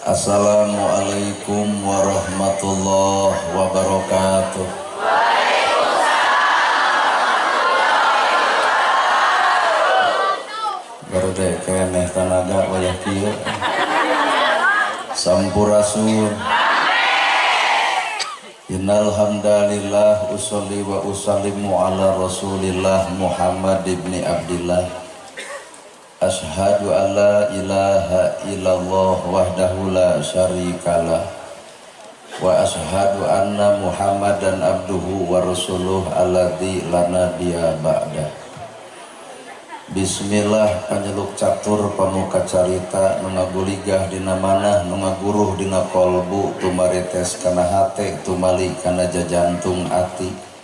Assalamualaikum warahmatullahi wabarakatuh. Waalaikumsalam. Berde keneh tanaga wayah kieu. Sampurasun. Innal hamdalillah usolli wa usallimu ala Rasulillah Muhammad ibni Abdillah. Ashhadu an la ilaha illallah wahdahu la syarikalah wa ashhadu anna Muhammadan abduhu wa rasuluh alladzi la nabiyya ba'da. Bismillah panyeluk catur pamuka carita nu ngaguligah dina manah nu ngaguruh dina kolbu tumaretes kana hate tumali kana jajantung ati.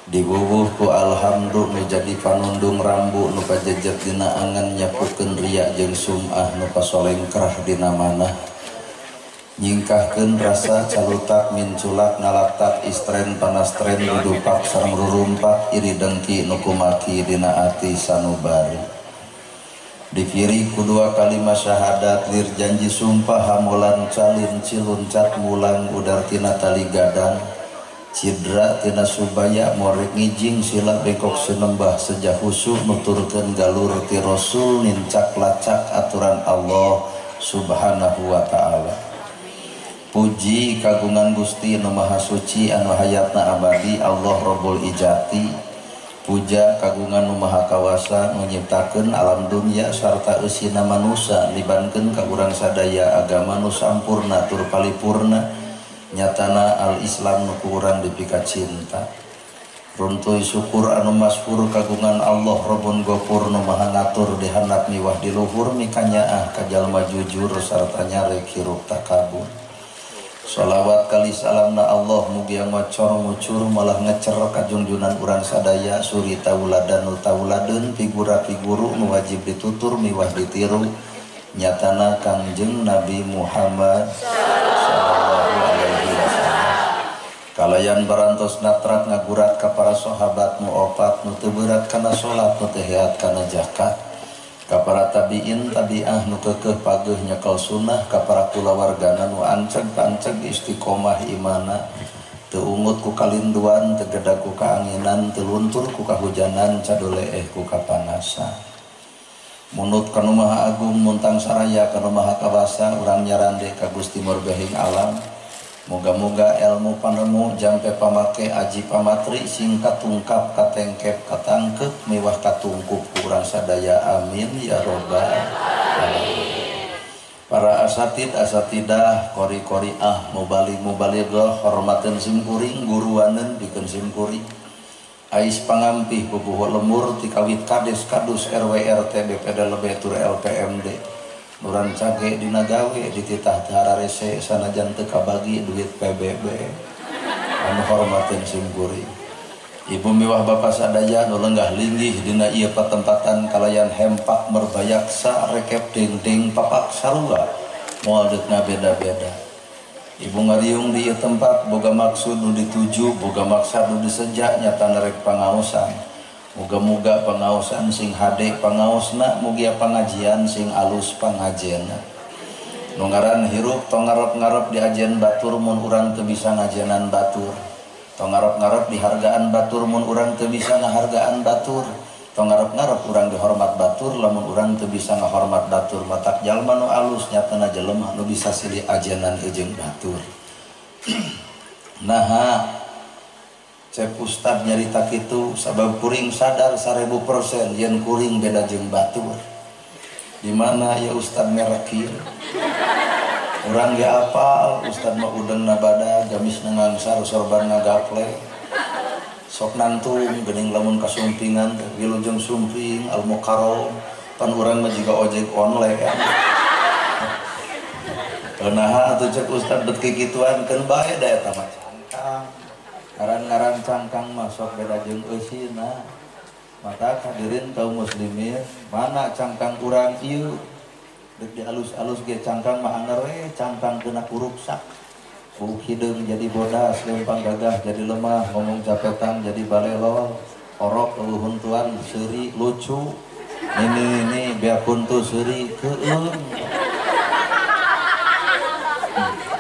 Diwuwuh ku alhamdu nu jadi panundung rambu nu pajejet dina angan nyapukeun riya jeung sum'ah nu pasolengkrah dina manah nyingkahkeun rasa calutak minculak ngalaktak istren panastren dudupak sareng rurumpak iri dengki nu kumaki dina ati sanubari. Dikiri ku dua kalimat syahadat lir janji sumpah hamulan calin ciluncat mulang udar tina tali gadang cidra tina subaya morek ngijing sila bengkok senembah sejah husu nuturkeun galur ti Rasul nincak lacak aturan Allah subhanahu wa ta'ala. Puji kagungan Gusti nu Maha Suci anu hayatna abadi Allah Rabbul Ijati. Puja kagungan nu Maha Kawasa nu nyiptakeun alam dunya sarta eusina manusa libankeun ka urang sadaya agama nu sampurna tur palipurna nyatana al-Islam nu ku urang dipika cinta. Runtuy syukur anu masyhur kagungan Allah Rabbun Gofur nu Maha ngatur di handap miwah di luhur mikanyaah ka jalma jujur sarta nyarek hirup takabur. Sholawat kali salamna Allah mugia ngocor ngucur malah ngecer kajungjunan urang sadaya suri tauladan nu tauladeun figura figuru nu wajib ditutur miwah ditiru nyatana Kangjeng Nabi Muhammad sallallahu alaihi wasallam. Kalayan barantos natrat ngagurat ka para sahabat nu opat nu teu berat kana salat nu teu heat kana zakat ka para tabiin tabiah nu keukeuh pageuh nyekel sunnah ka para kulawargana nu anceg-anceg istiqomah imana teu ungut ku kalinduan teu gedag ku kaanginan teu luntur ku kahujanan cadoleeh ku kapanasan. Munut kanu Maha Agung muntang saraya kanu Maha Kawasa urang nyarande ka Gusti Murbehing alam. Moga-moga ilmu panemu jampe pamake aji pamatri sing katungkap katengkep katangkep miwah katungkup kurang sadaya amin ya robbal alamin. Para asatid asatidah kori-kori ah mubalig mubalighah hormateun simkuring guruaneun pikeun simkuring ais pangampih pupuhu lemur tikawit kades kadus RW RT BPD lebih tur LPMD nuran cage dina gawe dititah teh hararese sanajan teu kabagi duit PBB anu hormateun simkuring. Ibu miwah bapa sadaya nu lenggah linggih dina ieu patempatan kalayan hempak merbayaksa rekep dingding papak sarua moal deuk ngabeda-beda. Ibu ngariung di ieu tempat boga maksud nu dituju boga maksad nu diseja nyata rek pangaosan. Muga-muga pangaosan sing hade pangaosna mugia pangajian sing alus pangajena. Nu ngaran hirup tong ngarep-ngarep diajen batur mun urang teu bisa ngajenan batur. Tong ngarep-ngarep dihargaan batur mun urang teu bisa ngahargaan batur. Tong ngarep-ngarep urang dihormat batur lamun urang teu bisa ngahormat batur. Matak jalma nu alus nyatana jelema nu bisa silih ajenan jeung batur. Naha cek ustad nyarita kitu sabab kuring sadar 1000% yen kuring beda jeung batur. Di mana ya ustad merekir? Urang ge apal ustad mah udeungna badag gamisna ngangsar sorban ngagaple. Sok nantung geuning lamun kasumpingan teh wilujeng sumping al mukarram pan urang mah jiga ojek online. Naha atuh cek ustad bet kikituan keun bae da eta mah cangkang. Ngaran-ngaran cangkang masuk beda jeung eusina. Maka hadirin kaum muslimin, mana cangkang urang ieu? Deuk dialus-alus ge cangkang mah anger we, cangkang kena kuruksak. Buk hideung jadi bodas, lempang gagah jadi lemah, ngomong capetan jadi balelol, orok eueuh huntuan seuri lucu. Ini biar kuntu seuri keueung.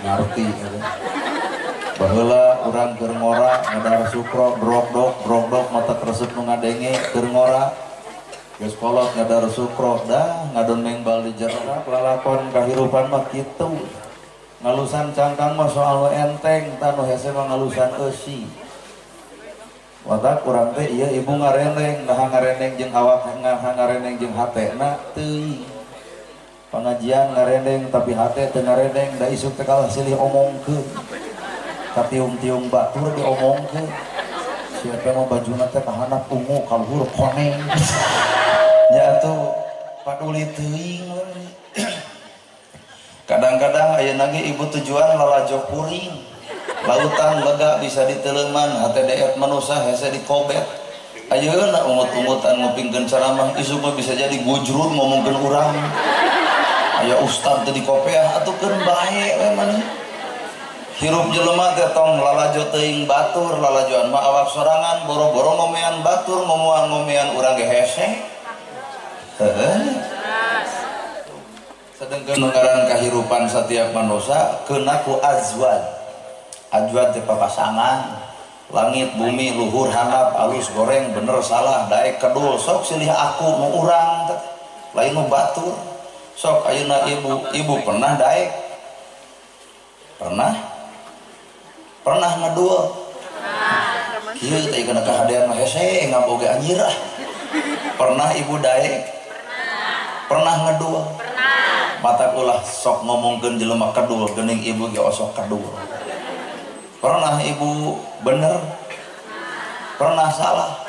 Ngarti baheula urang keur ngora ngadahar sukro brok dok mata resep nu ngadenge keur ngora geus kolot ngadahar sukro dah ngadon mengbal di jero lalakon kahirupan mah kitu ngalusan cangkang mah soal nu enteng tah nu hese mah ngalusan eusi watak urang teh ieu ibu ngareneng nah ngareneng jeung awak ngareneng jeung hatena teuing pengajian ngareneng tapi hate teu ngareneng da isuk teh kalah silih omongkeun katiung-tiung batur diomongkeun siapa mah bajuna teh kahanap ungu kaluhur koneng nya atuh paduli teuing. Kadang-kadang ayeuna ge ibu tujuan lalajo kuring lautan lega bisa diteleman hate deet manusa hese dikobet ayeuna ungut-ungutan ngupingkeun ceramah isuk mah bisa jadi gujrun ngomongkeun urang aya ustad teu dikopeah atuh keun bae we maneh. Hirup jelema teh tong lalajo teuing batur lalajoan mah awak sorangan boro-boro ngomean batur ngomoan-ngomean urang ge hese. Heuh. Sedengkeun ngaran kahirupan setiap manusia keuna ku azwaj. Azwaj teh papasangan. Langit bumi luhur handap alus goreng bener salah daek kedul sok silih aku nu urang teh lain nu batur. Sok ayeuna ibu pernah daek? Pernah? Pernah ngedul? Kieu teh kana kahadean mah hese ngaboga anjir ah. Pernah ibu daek? Pernah ngedul? Pernah. Mata ulah sok ngomongkeun jelema kedul geuning ibu ge osok kedul. Pernah ibu bener? Pernah salah?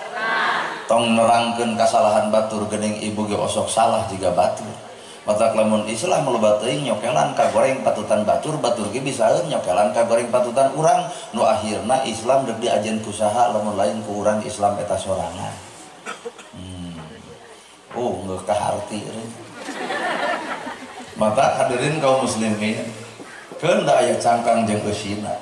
Tong nerangkeun kasalahan batur geuning ibu ge osok salah jiga batur. Matak lamun Islam loba teuing nyokelan ka goreng patutan batur, batur ge bisaeun nyokelan ka goreng patutan urang nu akhirna Islam deuk diajen ku saha lamun lain ku urang Islam eta sorangan. Oh, geus kaharti euy. Mata hadirin kaum muslimin, keun da aya cangkang jeung eusina.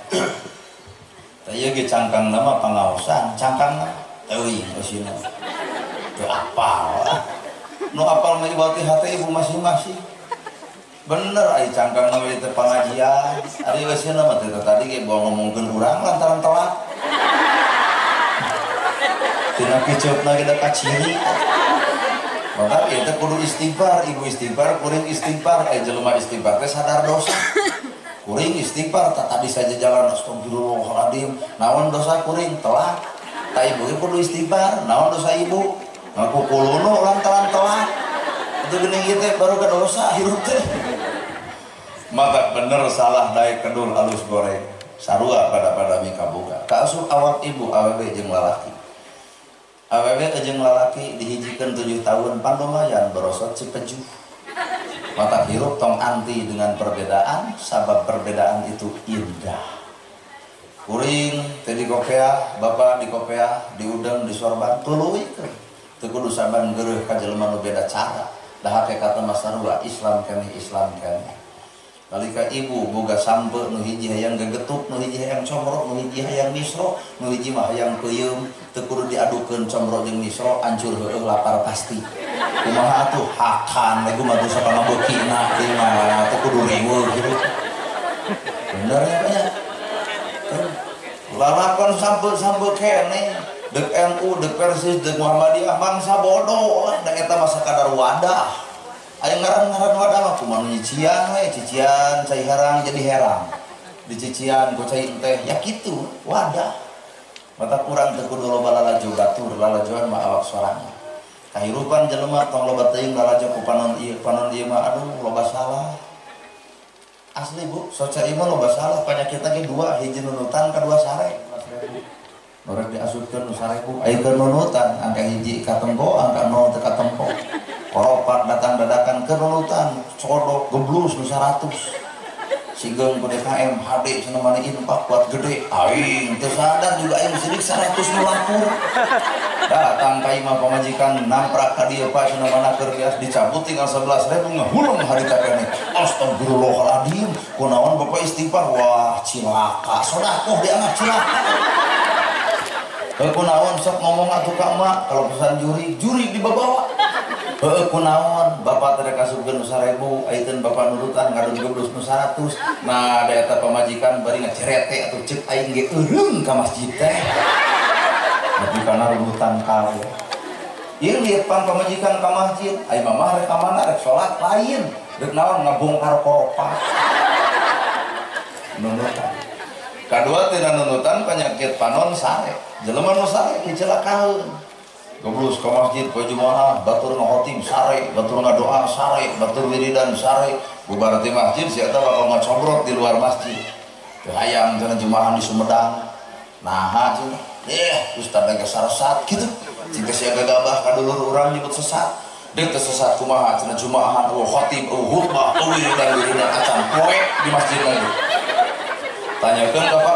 Tah ieu ge cangkang mah pangaosan, cangkang teuing eusina. Teu apal. Nu apal mah iwati hate ibu masing-masing. Bener ai cangkang mah teu pangajian, ari eusina mah teh tadi ge bawa ngomongkeun urang lantaran telat. Tina kiceupna ge da kaciri. Maka ieu teh kudu istighfar, ibu istighfar, kuring istighfar, ai jelema istighfar teh sadar dosa. Kuring istighfar tak tadi saja jalan astagfirullahaladzim, naon dosa kuring telat. Ta ibu ge kudu istighfar, naon dosa ibu? Ngaku kulono lantaran telat. Itu geuning ieu teh baru ke dosa hirup teh. Maka bener salah daek kedul alus goreng. Sarua pada mikaboga. Kaasup awak ibu awewe jeung lalaki. Awewe jeung lalaki dihijikeun 7 tahun pan lumayan borosot cipejuh. Mata hirup tong anti dengan perbedaan, sabab perbedaan itu indah. Kuring teh di kopeah, bapak di kopeah, diudeng, disorban, tuluy teu kudu saban geureuh ka jelema nu beda cara. Da hakikatna mah sarua Islam keneh Islam keneh. Nalika ibu boga sampe nu hiji hayang gegetuk, nu hiji hayang comro, nu hiji hayang misro, nu hiji mah hayang peuyeum, teu kudu diadukeun comro jeung misro, ancur heueuh lapar pasti. Kumaha atuh hakan we kumaha dosa pangabeukina ieu mah teu kudu riweuh kitu. Bener ya Pak ya? Lalakon sampe-sampe keneh, deuk NU, deuk Persis, deuk Muhammadiyah mangsa bodoh lah da eta mah sakadar wadah. Aya ngaran-ngaran wadah mah kumaha nyician we, cician cai herang jadi herang. Dicician ku cai teh ya kitu, wadah. Mata kurang teu kudu loba lalajo batur, lalajoan mah awak sorangan. Kahirupan jelema tong loba teuing lalajo ku panon ieu mah aduh loba salah. Asli Bu, soca ieu mah loba salah, panyakitna ge dua, hiji nunutan kadua sare. Norek diasupkeun nu 1000, aya keur nunutan angka hiji katempo, angka 0 teu katempo. Koropat datang dadakan ke nunutan, codok geblus nu 100. Sigeung ku DKM HD cenah mane infak kuat gede, aing teu sadar juga aing sirik 100 nu lapur. Datang ka imah pamajikan namprak ka dieu Pak cenah mana keur bias dicabut tinggal 11.000 ngahuleng harita keneh. Astagfirullahaladzim, kunaon bapak istighfar, wah cilaka, sodakoh dianggap cilaka. Kunaon sok ngomong atuh ka emak, kalau pesan juri, juri dibawa. Heueuh kunaon bapak teh kasupkeun nu 1000 ayeuna bapak nurutan ngadon geblus nu 100. Nah da eta pamajikan bari ngacerete atuh ceuk aing ge eureung ka masjid teh. Tapi kana rurutan kawe. Ieu lieur pan pamajikan ka masjid, ai mamah rek ka mana rek salat lain, rek naon ngabongkar koropa. Nunutan. Kadua tina nunutan penyakit panon sare. Jelema nu sare dicelakaeun. Geblus ka masjid poe Jumaah, batur ngahotib sare, batur ngadoa sare, batur wiridan sare. Bubar ti masjid si eta bakal ngacobrot di luar masjid. Teu hayang cenah Jumaahan di Sumedang. Naha cenah. Ustaz lagi saresat gitu. Jika sia gagabah ka dulur urang nyebut sesat. Deuk teu sesat kumaha cenah Jumaahan eueuh khotib, eueuh khutbah, eueuh wiridan-wiridan acan poe di masjid lagi. Tanyakeun ka Pak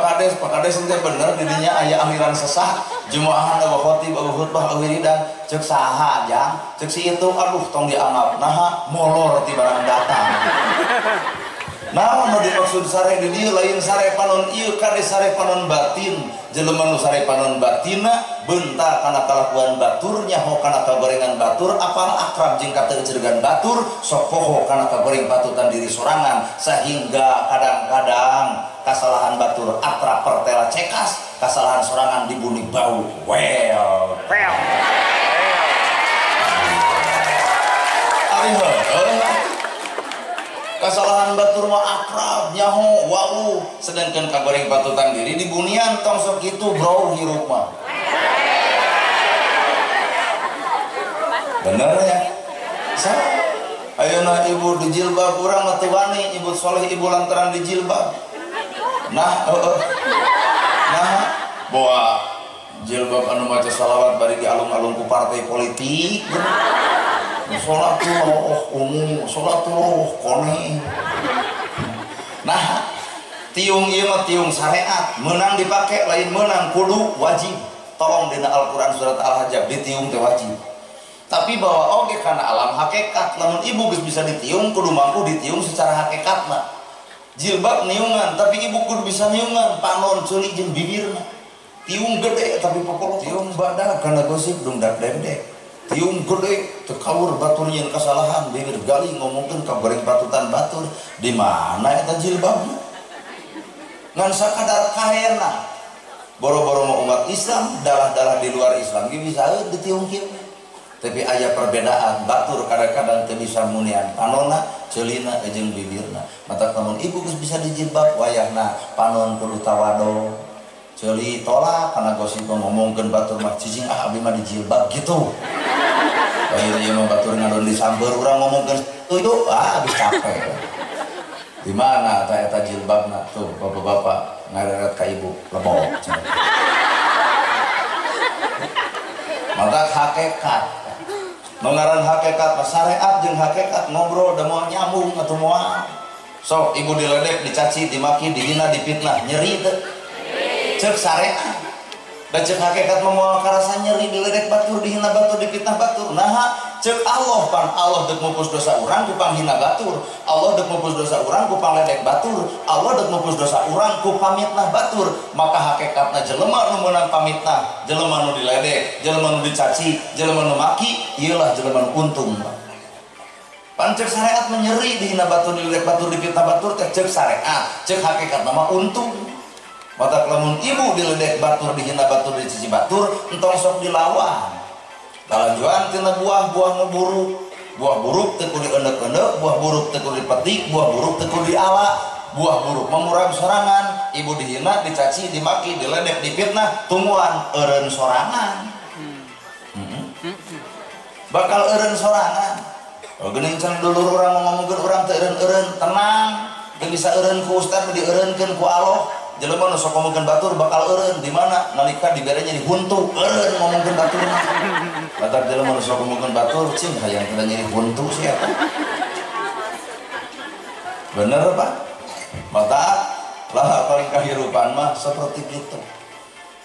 Kades teh bener di dinya aya aliran sesat, Jumaahan eueuh khotib, eueuh khutbah, eueuh wiridan, ceuk saha jang? Ceuk si itu aduh tong dianggap naha molor ti barang datang. Naon nu dimaksud sare di dieu lain sare panon ieu kade sare panon batin. Jelema nu sare panon batina bentar kana kalakuan batur nyaho kana kagorengan batur apal akrab jeung kateuceurgan batur sok poho kana kagoreng patutan diri sorangan sehingga kadang-kadang kasalahan batur atrap pertela cekas kasalahan sorangan dibuni bau well well. Ari heueuh kasalahan batur mah akrab nyaho wau sedangkan kagoreng patutan diri di bunian tong sok kitu bro hirup mah. Bener ya? Ayeuna ibu dijilbab urang mah teu wani ibu soleh ibu lantaran dijilbab. Nah heueuh. Nah bawa jilbab anu maca salawat bari dialung-alung ku partai politik. Sholatullah umum, sholatullah kone. Nah, tiung ieu mah tiung syariat, menang dipake lain menang kudu wajib. Tolong dina Al-Qur'an surat Al-Ahzab ditiung teh wajib. Tapi bahwa oge kana alam hakikat, lamun ibu geus bisa ditiung kudu mampu ditiung secara hakikatna. Jilbab niungan, tapi ibu kudu bisa niungan panon ceuli jeung bibirna. Tiung gede tapi pokok tiung badak kana gosip dungdak dendek. Tiung gede tekawur batur yang kesalahan bibir gali ngomongkeun ka goreng patutan batur di mana eta jilbabna ngan sakadar kaena boro-boro mah umat Islam dalah-dalah di luar Islam ge bisa ditiung kieu tapi aya perbedaan batur kadang-kadang teu bisa munian panonna ceulina jeung bibirna mata lamun ibu geus bisa dijilbab wayahna panon kudu tawado ceuli tolak kana gosip ngomongkeun batur mah cicing ah abdi mah dijilbab gitu. Akhirnya ieu mah batur ngadon disamber urang ngomongkeun itu ah habis capek. Di mana ta eta jilbabna tuh bapak-bapak ngareret ka ibu lebok. Mata hakikat. Nu ngaran hakikat mah syariat jeung hakikat ngobrol da moal nyambung atuh moal. Sok ibu diledek, dicaci, dimaki, dihina, dipitnah, nyeri teu? Cek syariat. Da cek hakikat mah moal karasa nyeri diledek batur, dihina batur, dipitnah batur. Naha cek Allah pan Allah deuk mupus dosa urang ku panghina batur. Allah deuk mupus dosa urang ku pangledek batur. Allah deuk mupus dosa urang ku pamitnah batur. Maka hakikatna jelema nu meunang pamitnah, jelema nu diledek, jelema nu dicaci, jelema nu maki, ieu lah jelema nu untung. Pan cek syariat mah nyeri dihina batur, diledek batur, dipitnah batur teh cek syariat, cek hakikatna mah untung. Mata lamun ibu diledek batur, dihina batur, dicaci batur, entong sok dilawan. Lalajuan tina buah-buah nu buruk. Buah buruk teu kudu dieundek-eundek, buah buruk teu kudu dipetik, buah buruk teu kudu diala. Buah buruk memurang sorangan, ibu dihina, dicaci, dimaki, diledek, dipitnah, tumuan eureun sorangan. Bakal eureun sorangan. Oh geuning can dulur urang ngomongkeun urang teu eureun-eureun, tenang. Teu bisa eureun ku ustad, dieureunkeun ku Allah. Jelema nu sok ngomongkeun batur bakal eureun di mana nalika dibere nyeri huntu eureun ngomongkeun batur mah. Batak jelema nu sok ngomongkeun batur cing hayang teu nyeri huntu sia eta. Bener Pak? Mata lah paling kahirupan mah seperti itu.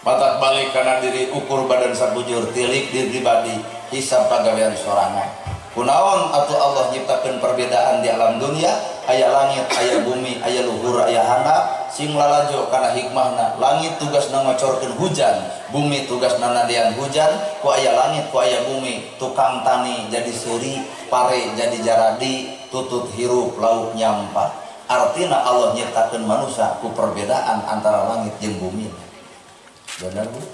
Mata balik kana diri ukur badan sabujur tilik diri pribadi hisab pagawean sorangan. Kunaon atuh Allah nyiptakeun perbedaan di alam dunia, aya langit, aya bumi, aya luhur, aya handap, Sing lalajo kana hikmahna. Langit tugasna ngocorkeun hujan, bumi tugasna nadian hujan. Ku aya langit ku aya bumi, tukang tani jadi seuri, pare jadi jaradi, tutut hirup lauk nyampa. Artina Allah nyiptakeun manusia ku perbedaan antara langit jeung bumi. Bener Bu?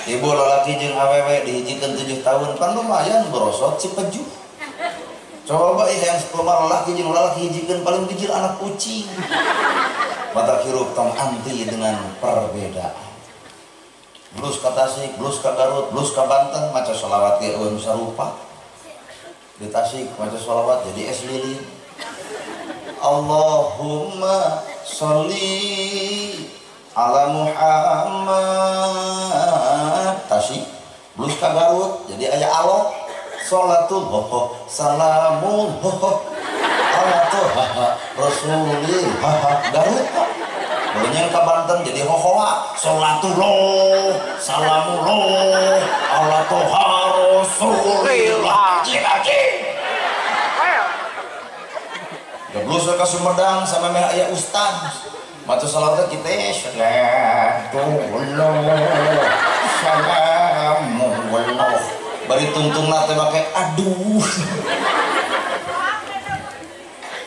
Ibu lalaki jeung awewe dihijikeun 7 tahun kan lumayan borosot si pejuh. Coba yang sepuluh lalaki jeung lalaki hijikeun paling bijil anak kucing. Mata hirup tong anti dengan perbedaan. Blus ka Tasik, blus ka Garut, blus ka Banten maca sholawat ge eueuh nu sarupa. Di Tasik maca sholawat jadi es lilin. Allahumma sholli ala Muhammad. Tasik, blus ka Garut jadi aya Allah. Salatullah salamullah ala toha rasulillah. Garut Pak. Barunya ke Banten jadi hohoa. Salatullah salamullah ala toha rasulillah. Cik-cik. Geblus ke Sumedang sama meh aya ustad. Maca salawat kita salatullah salamullah. Bari tungtungna teh make aduh.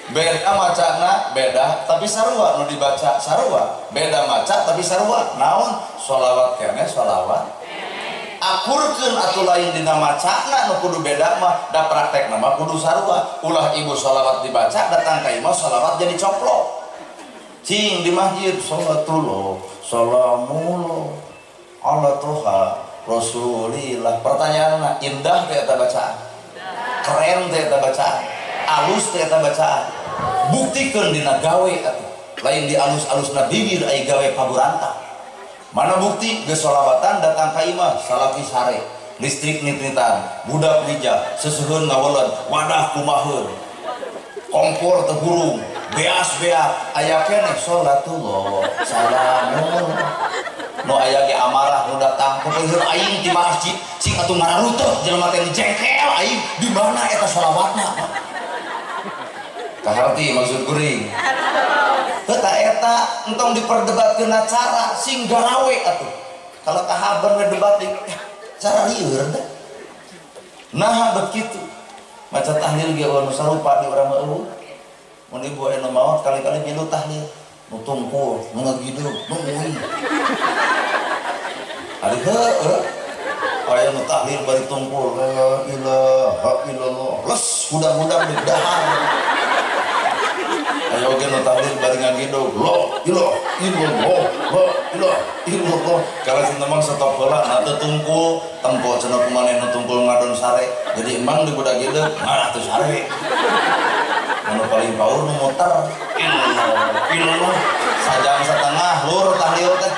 Beda macana beda tapi sarua nu dibaca sarua. Beda maca tapi sarua. Naon? Sholawat keneh sholawat. Akurkeun atuh lain dina macana nu kudu beda mah da praktekna mah kudu sarua. Ulah ibu sholawat dibaca datang ka imah sholawat jadi coplok. Cing di masjid sholatullah salamullah ala toha Rasulillah. Pertanyaanna indah teh eta bacaan, keren teh eta bacaan, alus teh eta bacaan. Buktikeun dina gawe atuh, lain di alus-alusna bibir ai gawe paburanta. Mana bukti geus sholawatan datang ka imah salaki sare, listrik nit-nitan, budak wija, sesuhun ngaweleun, wadah kumaheun, kompor teu hurung, beas-beak, aya keneh sholatullah salamullah. Nu aya ge amarah nu datang peupeuleuh aing ti masjid cing atuh ngararuteut jelema teh jengkel aing di mana eta sholawatna. Kaharti maksud kuring. Teu ta eta entong diperdebatkeun cara sing garawe atuh. Kalau kahaban we debat di cara lieur teh. Naha begitu. Maca tahlil ge nu sarupa di urang mah eueuh. Mun ibu aya nu maot kali-kali milu tahlil. Nu tungkul, nu ngagideug, nu nguing. Ari heueuh. Aya nu tahlil bari tungkul, la ilaha illallah. Les hudang-hudang di dahar. Aya oge nu tahlil bari ngagideug, la ilaha illallah, la ilaha illallah. Kalau cenah mah stop heula, na teu tungkul, tempo cenah kumaneh nu tungkul ngadon sare. Jadi emang di budak gideug, ngarah teu sare. Anu paling paur nu muter illallah illallah sajam setengah lur tahlil teh.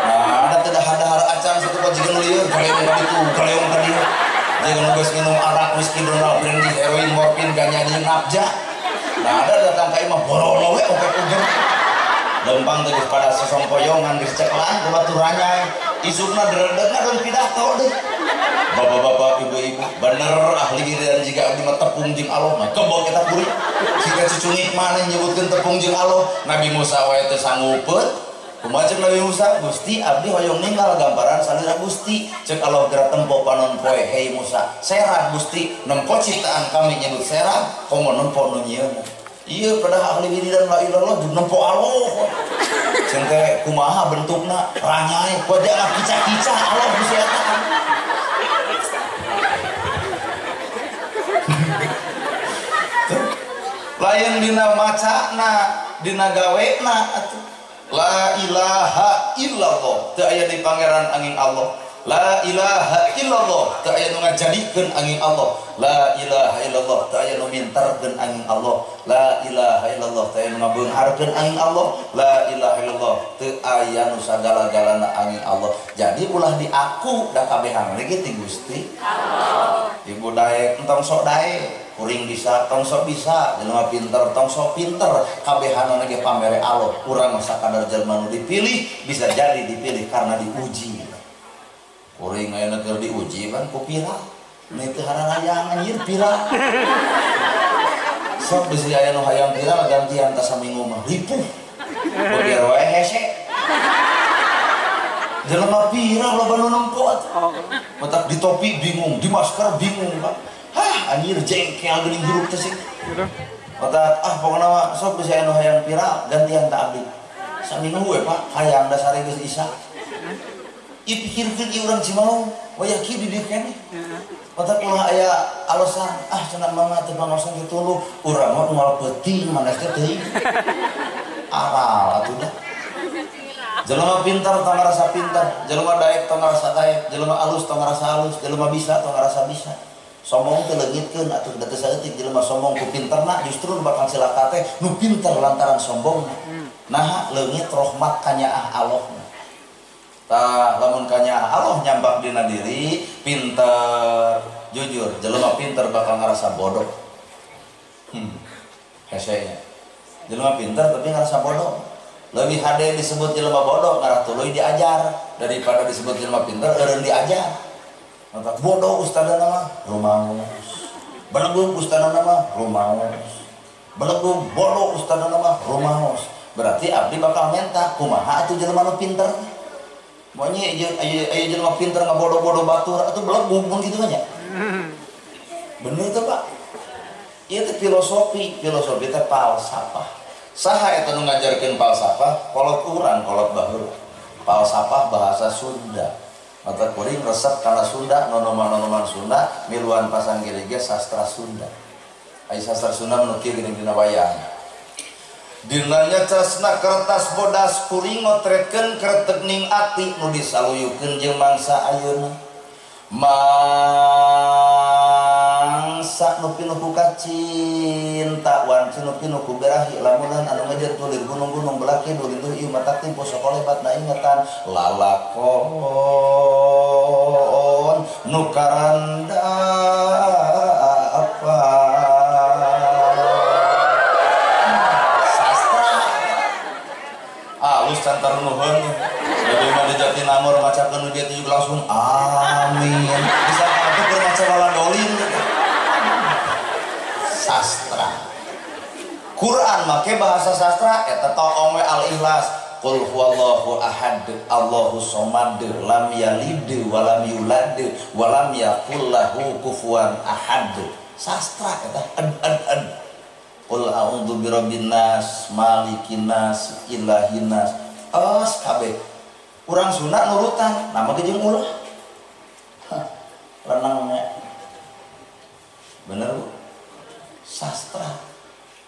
Nah, ada teh dahar-dahar acan satu pajikan lieur kaleung ka ditu kaleung ka dieu. Jeung nu geus minum arak whisky donal brandy heroin morfin ganja jeung nafja. Nah, ada datang ka imah borolo we oke uger. Lempang teh geus pada sesongkoyongan geus ceklan ku baturannya. Isukna deredegna don pidato deui. Bapak-bapak, ibu-ibu, bener ahli wiridan jika abdi mah tepung jeung Allah mah kebol kita kuring. Jika cucungik maneh nyebutkeun tepung jeung Allah, Nabi Musa wae teu sanggupeut. Kumaha ceuk Nabi Musa? Gusti abdi hoyong ninggal gambaran salira Gusti. Ceuk Allah geura tempo panon poe, hei Musa, serah Gusti, nempo ciptaan kami nyebut serah, komo nempo nu nyieunna. Ieu pedah ahli wiridan la ilallah jeung nempo Allah. Ceuk teh kumaha bentukna? Ranyai, wajah kicak-kicak Allah Gusti eta. Lain dina macana, dina gawena atuh. La ilaha illallah teu aya di pangeran angin Allah. La ilaha illallah teu aya nu ngajadikeun angin Allah. La ilaha illallah teu aya nu minterkeun angin Allah. La ilaha illallah teu aya nu ngabeungharkeun angin Allah. La ilaha illallah teu aya nu sagala-galana angin Allah. Jadi ulah diaku da kabehanana ge ti Gusti Allah. Ibu daek entong sok daek, kuring bisa tong sok bisa, jelema pinter tong sok pinter, kabehanana ge pamere Allah. Urang mah sakadar jelema nu dipilih bisa jadi dipilih karena diuji. Kuring ayeuna keur diuji pan ku pira. Ini teu hararayang anjir pira. Sok bisi aya nu hayang viral gantian tas saminggu mah ripuh. Beger wae hese. Jelema viral loba nu nempo atuh. Matak di topi bingung, di masker bingung, Pak. Hah, anjir jengkel geuning hirup teh sih. Matak ah pokona mah sok bisa anu hayang viral gantian ta abdi. Saminggu we Pak, hayang dasare geus isa. Ieu pikirkeun ieu urang Cimaung, wayah kieu di dieu keneh. Matak ulah aya alasan, ah cenah mangga teu pangaosan kitu lu, urang mah moal peuting manes teh teuing. Aral atuh dah. Jelema pintar tong ngarasa pintar, jelema daek tong ngarasa daek, jelema alus tong ngarasa alus, jelema bisa tong ngarasa bisa. Sombong teh leungitkeun atuh da teu saeutik jelema sombong ku pinterna justru nu bakal cilaka teh nu pinter lantaran sombongna. Naha leungit rahmat kanyaah Allah. Tah lamun kanyaah Allah nyambak dina diri pinter, jujur jelema pinter bakal ngarasa bodoh. Hesenya. Jelema pinter tapi ngarasa bodoh. Lebih hade disebut jelema bodoh ngarah tuluy diajar daripada disebut jelema pinter eureun diajar. Maka bodoh ustadana mah rumaos. Belegug ustadana mah rumaos. Belegug bodoh ustadana mah rumaos. Berarti abdi bakal menta kumaha atuh jelema nu pinter. Monya aya jelema pinter ngabodoh-bodoh batur atuh belegug mun kitu nya. Bener teh Pak? Ieu teh filosofi, filosofi teh falsafah. Saha eta nu ngajarkeun falsafah? Kolot urang, kolot baheula. Falsafah bahasa Sunda. Mata kuring resep kana Sunda, nonoman-nonoman Sunda, miluan pasanggiri ge sastra Sunda. Ai sastra Sunda nu kieu geuning dina wayang. Dina nyecesna kertas bodas kuring ngotretkeun kretekning ati nu disaluyukeun jeung mangsa ayeuna. Mangsa nu pinuh ku kacinta wanci nu pinuh ku berahi lamunan anu ngejer tulir gunung-gunung belaki dulinduh ieu matak timpo sokolebat na ingetan lalakon nu karanda apa sastra alus can tarunuheun jadi mah di Jatinangor macakeun nu dieu juga langsung amin bisa atuh keur maca waladolin gitu. Sastra Quran make bahasa sastra eta toong we al-ikhlas qul huwallahu ahad Allahu somad lam yalid wa lam yulad wa lam yakul lahu kufuwan ahad. Sastra eta ed ed ed qul a'udzu birabbin nas malikin nas ilahin nas os kabeh urang Sunda nurutan nama ge jeung ulah renangnya bener Bu? Sastra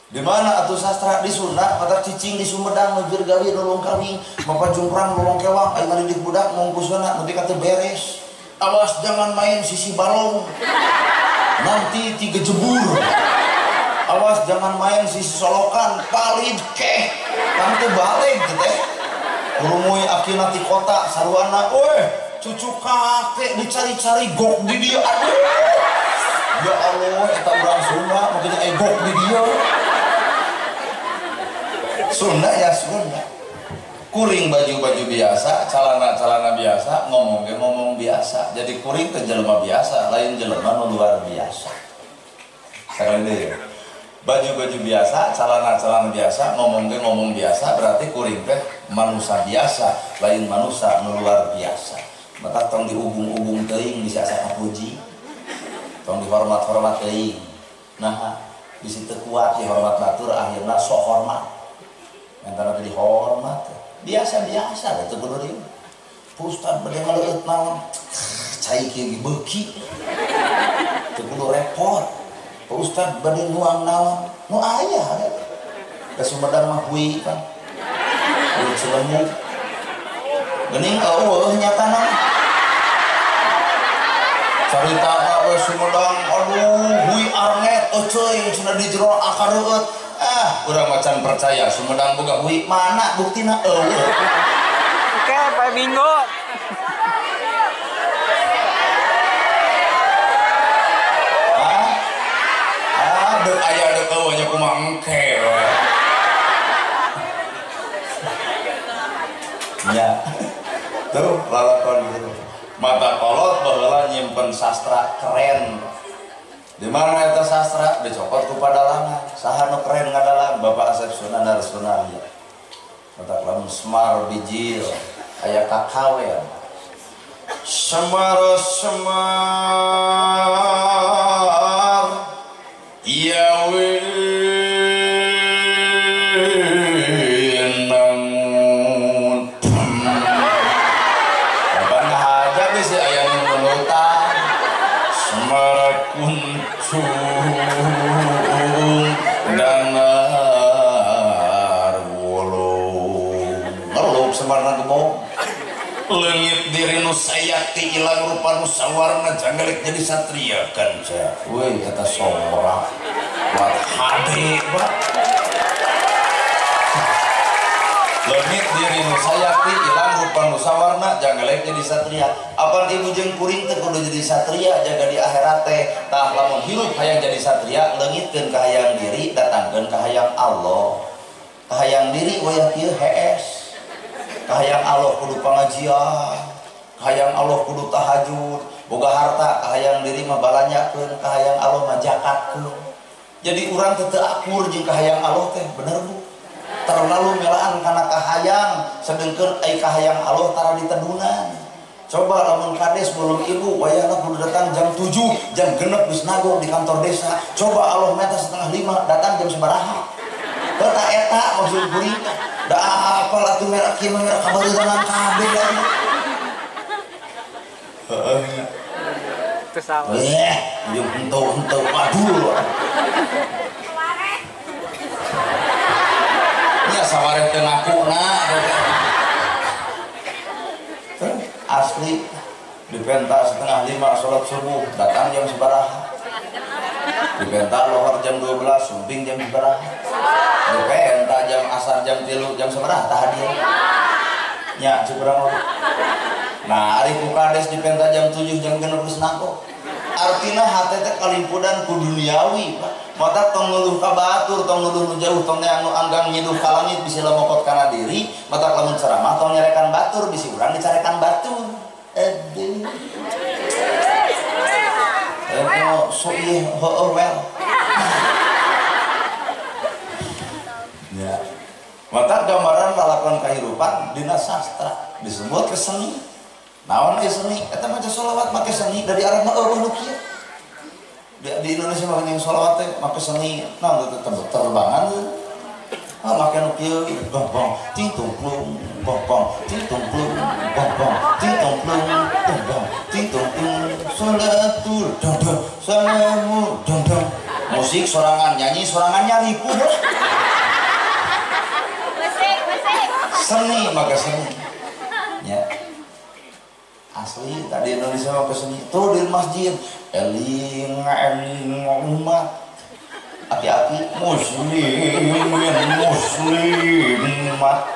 di mana atuh sastra di Sunda mata cicing di Sumedang nu gawe nulung kawing bapak jungkrang nulung kewang aing ngadidik budak mungkusna nepi ka teu beres awas jangan main sisi balong nanti tiga jebur awas jangan main sisi solokan palid keh kan teu balik teh kurumuy akina ti kota saruana weh cucu kakek dicari-cari gok di dia aduh ya Allah eta urang Sunda makanya egok di dia Sunda ya Sunda kuring baju-baju biasa celana-celana biasa ngomong ge ngomong biasa jadi kuring teh jelema biasa lain jelema nu luar biasa sakali deui baju-baju biasa celana-celana biasa ngomong ge ngomong biasa berarti kuring teh manusia biasa lain manusia nu luar biasa matak tong diubung-ubung teuing bisa asa kapuji tong dihormat-hormat teuing nah bisi teu kuat dihormat batur akhirna sok hormat mentana teh dihormat biasa-biasa teu kudu rieu Ustad bade ngaleueut naon cai kieu ge beuki teu kudu repot Ustad bade nuang naon nu aya da Sumedang mah hui kan hui Cilembu geuning eueuh nyatana caritana we Sumedang aduh hui arnet euceuy cenah di jero akar reueut ah urang macan percaya Sumedang boga hui mana buktina eueuh. Oke, Pak Minggu. Ah, deuk aya deuk eueuh nya kumaha engke we. Nya. Tuh lalakon gitu. Mata kolot baheula nyimpen sastra keren. Di mana eta sastra dicokot ku padalangan. Saha nu keren ngadalang Bapak Asep Sunandar Sunarya. Matak lamun Semar bijil aya kakawen. Semar semar ya winangun. Kapan ngahaja bisi aya nu nulutan. Semar kuncung danar wulung. Ngelup Semarna gebong. Leungit diri nu sayakti ilang rupa nu sawarna janggelik jadi satria kanca. Weuy eta sora. Buat hade pak. Leungit diri nu sayakti ilang rupa nu sawarna janggelik jadi satria. Apan ibu jeung kuring teh kudu jadi satria jaga di akhirat teh. Tah lamun hirup hayang jadi satria leungitkeun kahayang diri datangkeun kahayang Allah. Kahayang diri wayah kieu hees. Kahayang Allah kudu pengajian, kahayang Allah kudu tahajud, boga harta kahayang diri mah balanyakeun, kahayang Allah mah jakatkeun. Jadi urang teh teu akur jeung kahayang Allah teh, bener Bu? Terlalu melaan kana kahayang, sedengkeun ai kahayang Allah tara ditedunan. Coba lamun kades belum ibu wayahna kudu datang jam 7, jam 6 geus nagog di kantor desa. Coba Allah meta 4:30 datang jam sabaraha. Eta eta maksud kuring. Da apal atuh merek kieu mah merek kabarurangan kabeh lagi. Heeh. Teu salah. Eh, jeung henteu-henteu waduh. Nya sawareh teu ngakuna. Asli dipenta 4:30 salat subuh, datang jam sabaraha. Dipenta lohor jam 12, sumping jam sabaraha. Dipenta jam asar jam 3 jam sabaraha tah hadir. Nya cuk urang mah. Nah, ari ku kades dipenta jam 7 jam 6 geus nangkok. Artina hate teh kalimpudan ku duniawi, Pak. Mata tong nuluh ka batur, tong nuluh nu jauh, tong neang nu anggang nyiduh ka langit bisi lemokot kana diri, mata lamun ceramah tong nyarekan batur bisi urang dicarekan batur. Aduh. Eh, so ieu heueuh well. Ya. Mata gambaran lalakon kahirupan dina sastra disebut keseni. Naon ieu seni? Eta maca sholawat make seni dari Arab mah eueuh nu kieu. Di Indonesia mah yang sholawat teh make seni. Naon teh terbangan. Ah make nu kieu bang bang ting tung plung bang bang ting tung plung bang bang ting tung plung bang bang ting tung plung sholatul dong dong salamu dong dong. Musik sorangan nyanyi sorangan nyaripuh. Seni maka seni ya asli tadi Indonesia maka seni tuh di masjid eling eling umat aki-aki muslimin muslimat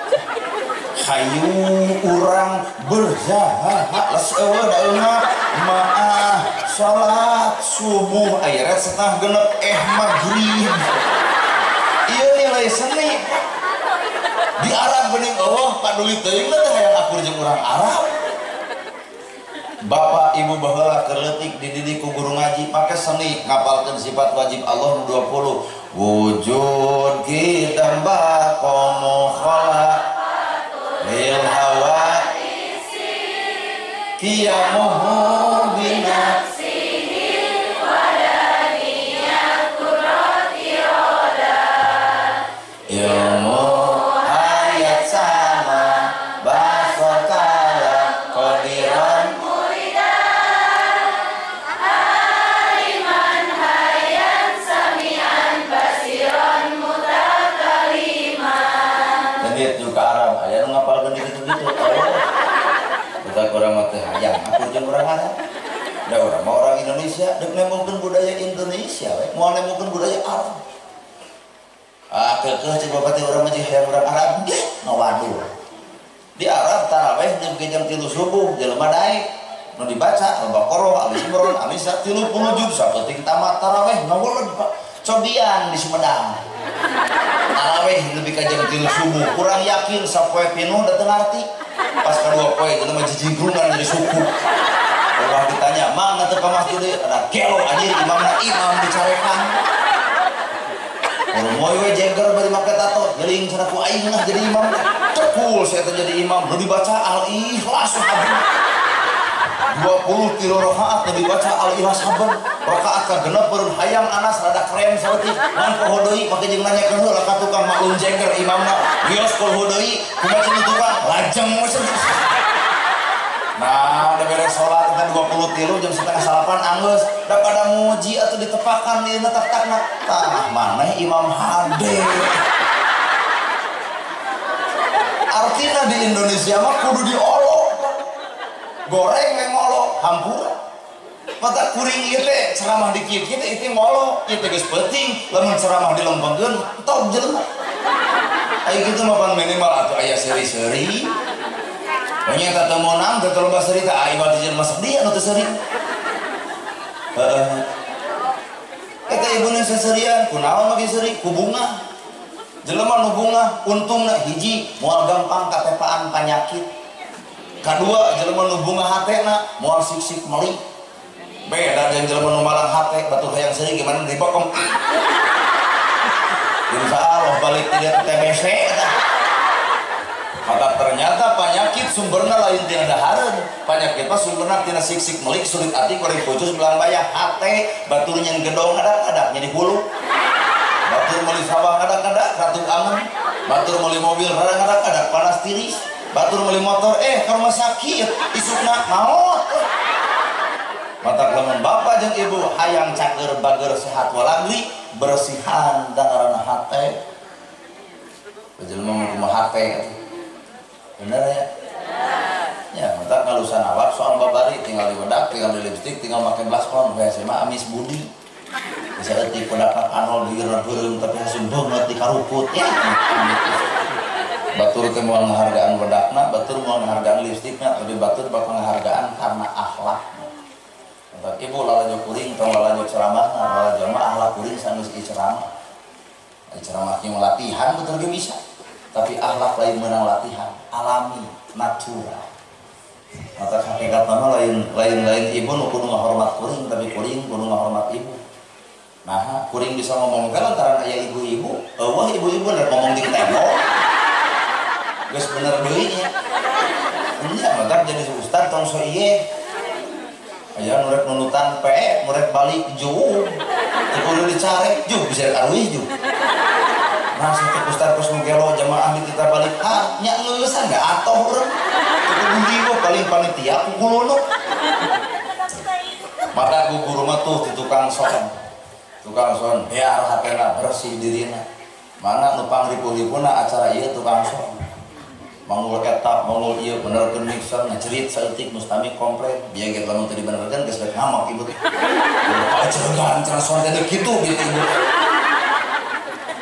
hayu urang berjahat les eueuh daeungna maah salat subuh ayat 5:30 maghrib ieu nilai seni. Di Arab bening eueuh paduli teuing teh hayang akur jeung urang Arab. Bapak ibu baheula keur leutik dididik ku guru ngaji make seni ngapalkeun sifat wajib Allah nu 20. Wujud kita baqamu khala lil hawa qiyamuhu bina ilmu ayat sama bahasa kalam qadiran muridan aliman hayan samian basiran mutakaliman. Lanjut juga Arab aya nu ngapalkeun kitu-kitu. Kita kurang mah teh hayang akur jeung urang Arab. Da urang mah orang Indonesia deuk nemongkeun budaya Indonesia we, moal nemongkeun budaya Arab. Ah keukeuh cek bapak teh urang mah jeung hayang urang Arab ge ngawaduh. Di Arab taraweh nepi jam 3 subuh jelema daek nu dibaca Al-Baqarah, Ali Imran, An-Nisa 30 juz sapenting tamat taraweh ngaweled Pak. Cobian di Sumedang. Taraweh nepi ka jam 3 subuh kurang yakin sapoe pinuh da teu ngarti. Pas kadua poe jelema jijigrungan jadi suku. Orang ditanya, "Mang teu ka masjid deui?" Ada gelo anjir imamna imam dicarekan. Moy we jeger bari make tato, jeling cenah ku aing lah jadi imam. Cool saya jadi imam nu dibaca Al-Ikhlas saben. 23 rakaat nu dibaca Al-Ikhlas saben. Rakaat kagenep beureun hayang Anas rada keren saeutik. Ngan poho deui make jeung nanyakeun heula ka tukang maklum jengker imamna. Wios poho deui kumaha cenah tukang lajeng we. Nah, udah beres sholat kan 23 jam 7:30 anggeus da pada muji atau ditepakan di tak-takna. Tah maneh imam hade. Artinya di Indonesia mah kudu diolok. Goreng we ngolok, hampura. Mata kuring ieu teh ceramah di kieu kieu teh ieu ngolok, ieu teh geus peuting, lamun ceramah dilempengkeun top jelema. Aya kitu mah pan minimal atuh aya seuri-seuri. Nya teu meunang teu loba seuri teh aya mah jelema sedih anu teu seuri. Heeh. Eta ibuna seserian kunaon make seuri ku bunga. Jelema nu bunga untungna hiji moal gampang katepaan panyakit. Kadua jelema nu bunga hatena moal sik-sik meuli. Beda jeung jelema nu malang hate batur hayang seuri gimana dibokong. Insya Allah balik tidak TBC eta. Maka ternyata penyakit sumberna lain tina dahareun, penyakit mah sumberna tina sik-sik melik sulit ati koreng pucus belang bayah hate batur nyen gedong ngadak-ngadak jadi hulu. Batur meuli sawah ngadak-ngadak ratu angen, batur meuli mobil ngadak-ngadak panas tiris, batur meuli motor ke rumah sakit isukna maot. Mata lamun bapak jeung ibu hayang cager bager sehat walangli bersihan dangarana hate. Jelema mah kumaha hate. Bener ya? Ya, mata ngalusan awak soal babari tinggal dibedak, tinggal di lipstik, tinggal pakai blaskon, we mah amis budi. Bisa eutik pedakna anol digeurna beureum tapi haseum beungeut di karuput ya. Batur teh moal ngahargaan bedakna, batur moal ngahargaan lipstikna, tapi batur bakal ngahargaan karena akhlakna. Mata ibu lalajo kuring tong lalajo ceramahna, lalajo mah akhlak kuring sanggeus ieu ceramah. Ceramah kieu latihan batur ge bisa. Tapi akhlak lain menang latihan, alami, natural. Mata hakikat mah lain ibu nu kudu ngahormat kuring, tapi kuring kudu ngahormat ibu. Nah, kuring bisa ngomong teh lantaran aya ibu-ibu, eueuh ibu-ibu rek ngomong di tembok. Geus bener deui nya. Nya mata jadi ustad tong so ieu. Aya nu rek nunutan PE, nu rek balik jauh. Teu kudu dicarek, juh bisa aruih juh. Nah, satu ustad kos nu gelo jamaah di kita balik, ha nya ngeusan enggak atoh urang. Teu kudu riweuh paling panitia ku kulunuk. Mata ku guru mah tuh di tukang son. Tukang son biar hatena bersih dirina. Mana nu pangripuh-ripuhna acara ieu tukang son. Mangul eta, mangul ieu benerkeun mixer ngecerit saeutik mustami komplit. Bieu ge lamun teu dibenerkeun geus rek ngamuk ibu teh. Kaceureugan cenah son teh kitu gitu ibu teh.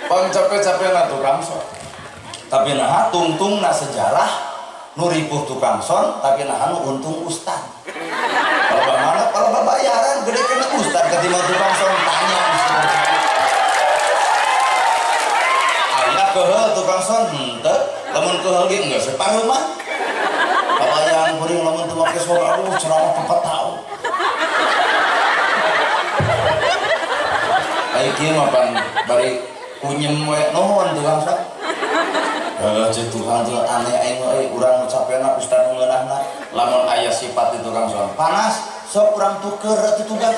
Pang capek-capekna tukang son. Tapi naha tungtungna sejarah nu ripuh tukang son, tapi naha nu untung ustad. Kalau mana kalau bayaran gede kena ustad ketimbang tukang son tanya ustad. Aya keheul tukang son henteu, lamun keheul ge geus separuh mah. Kabayang kuring lamun teu make son aduh ceramah tempat tahu. Ai kieu mah pan bari kunyem we nuhun tukang son. Heuh ceuk tukang teh aneh aing euy urang nu capena ustad nu ngeunahna. Lamun aya sifat di tukang son panas sok urang tuker atuh tugas.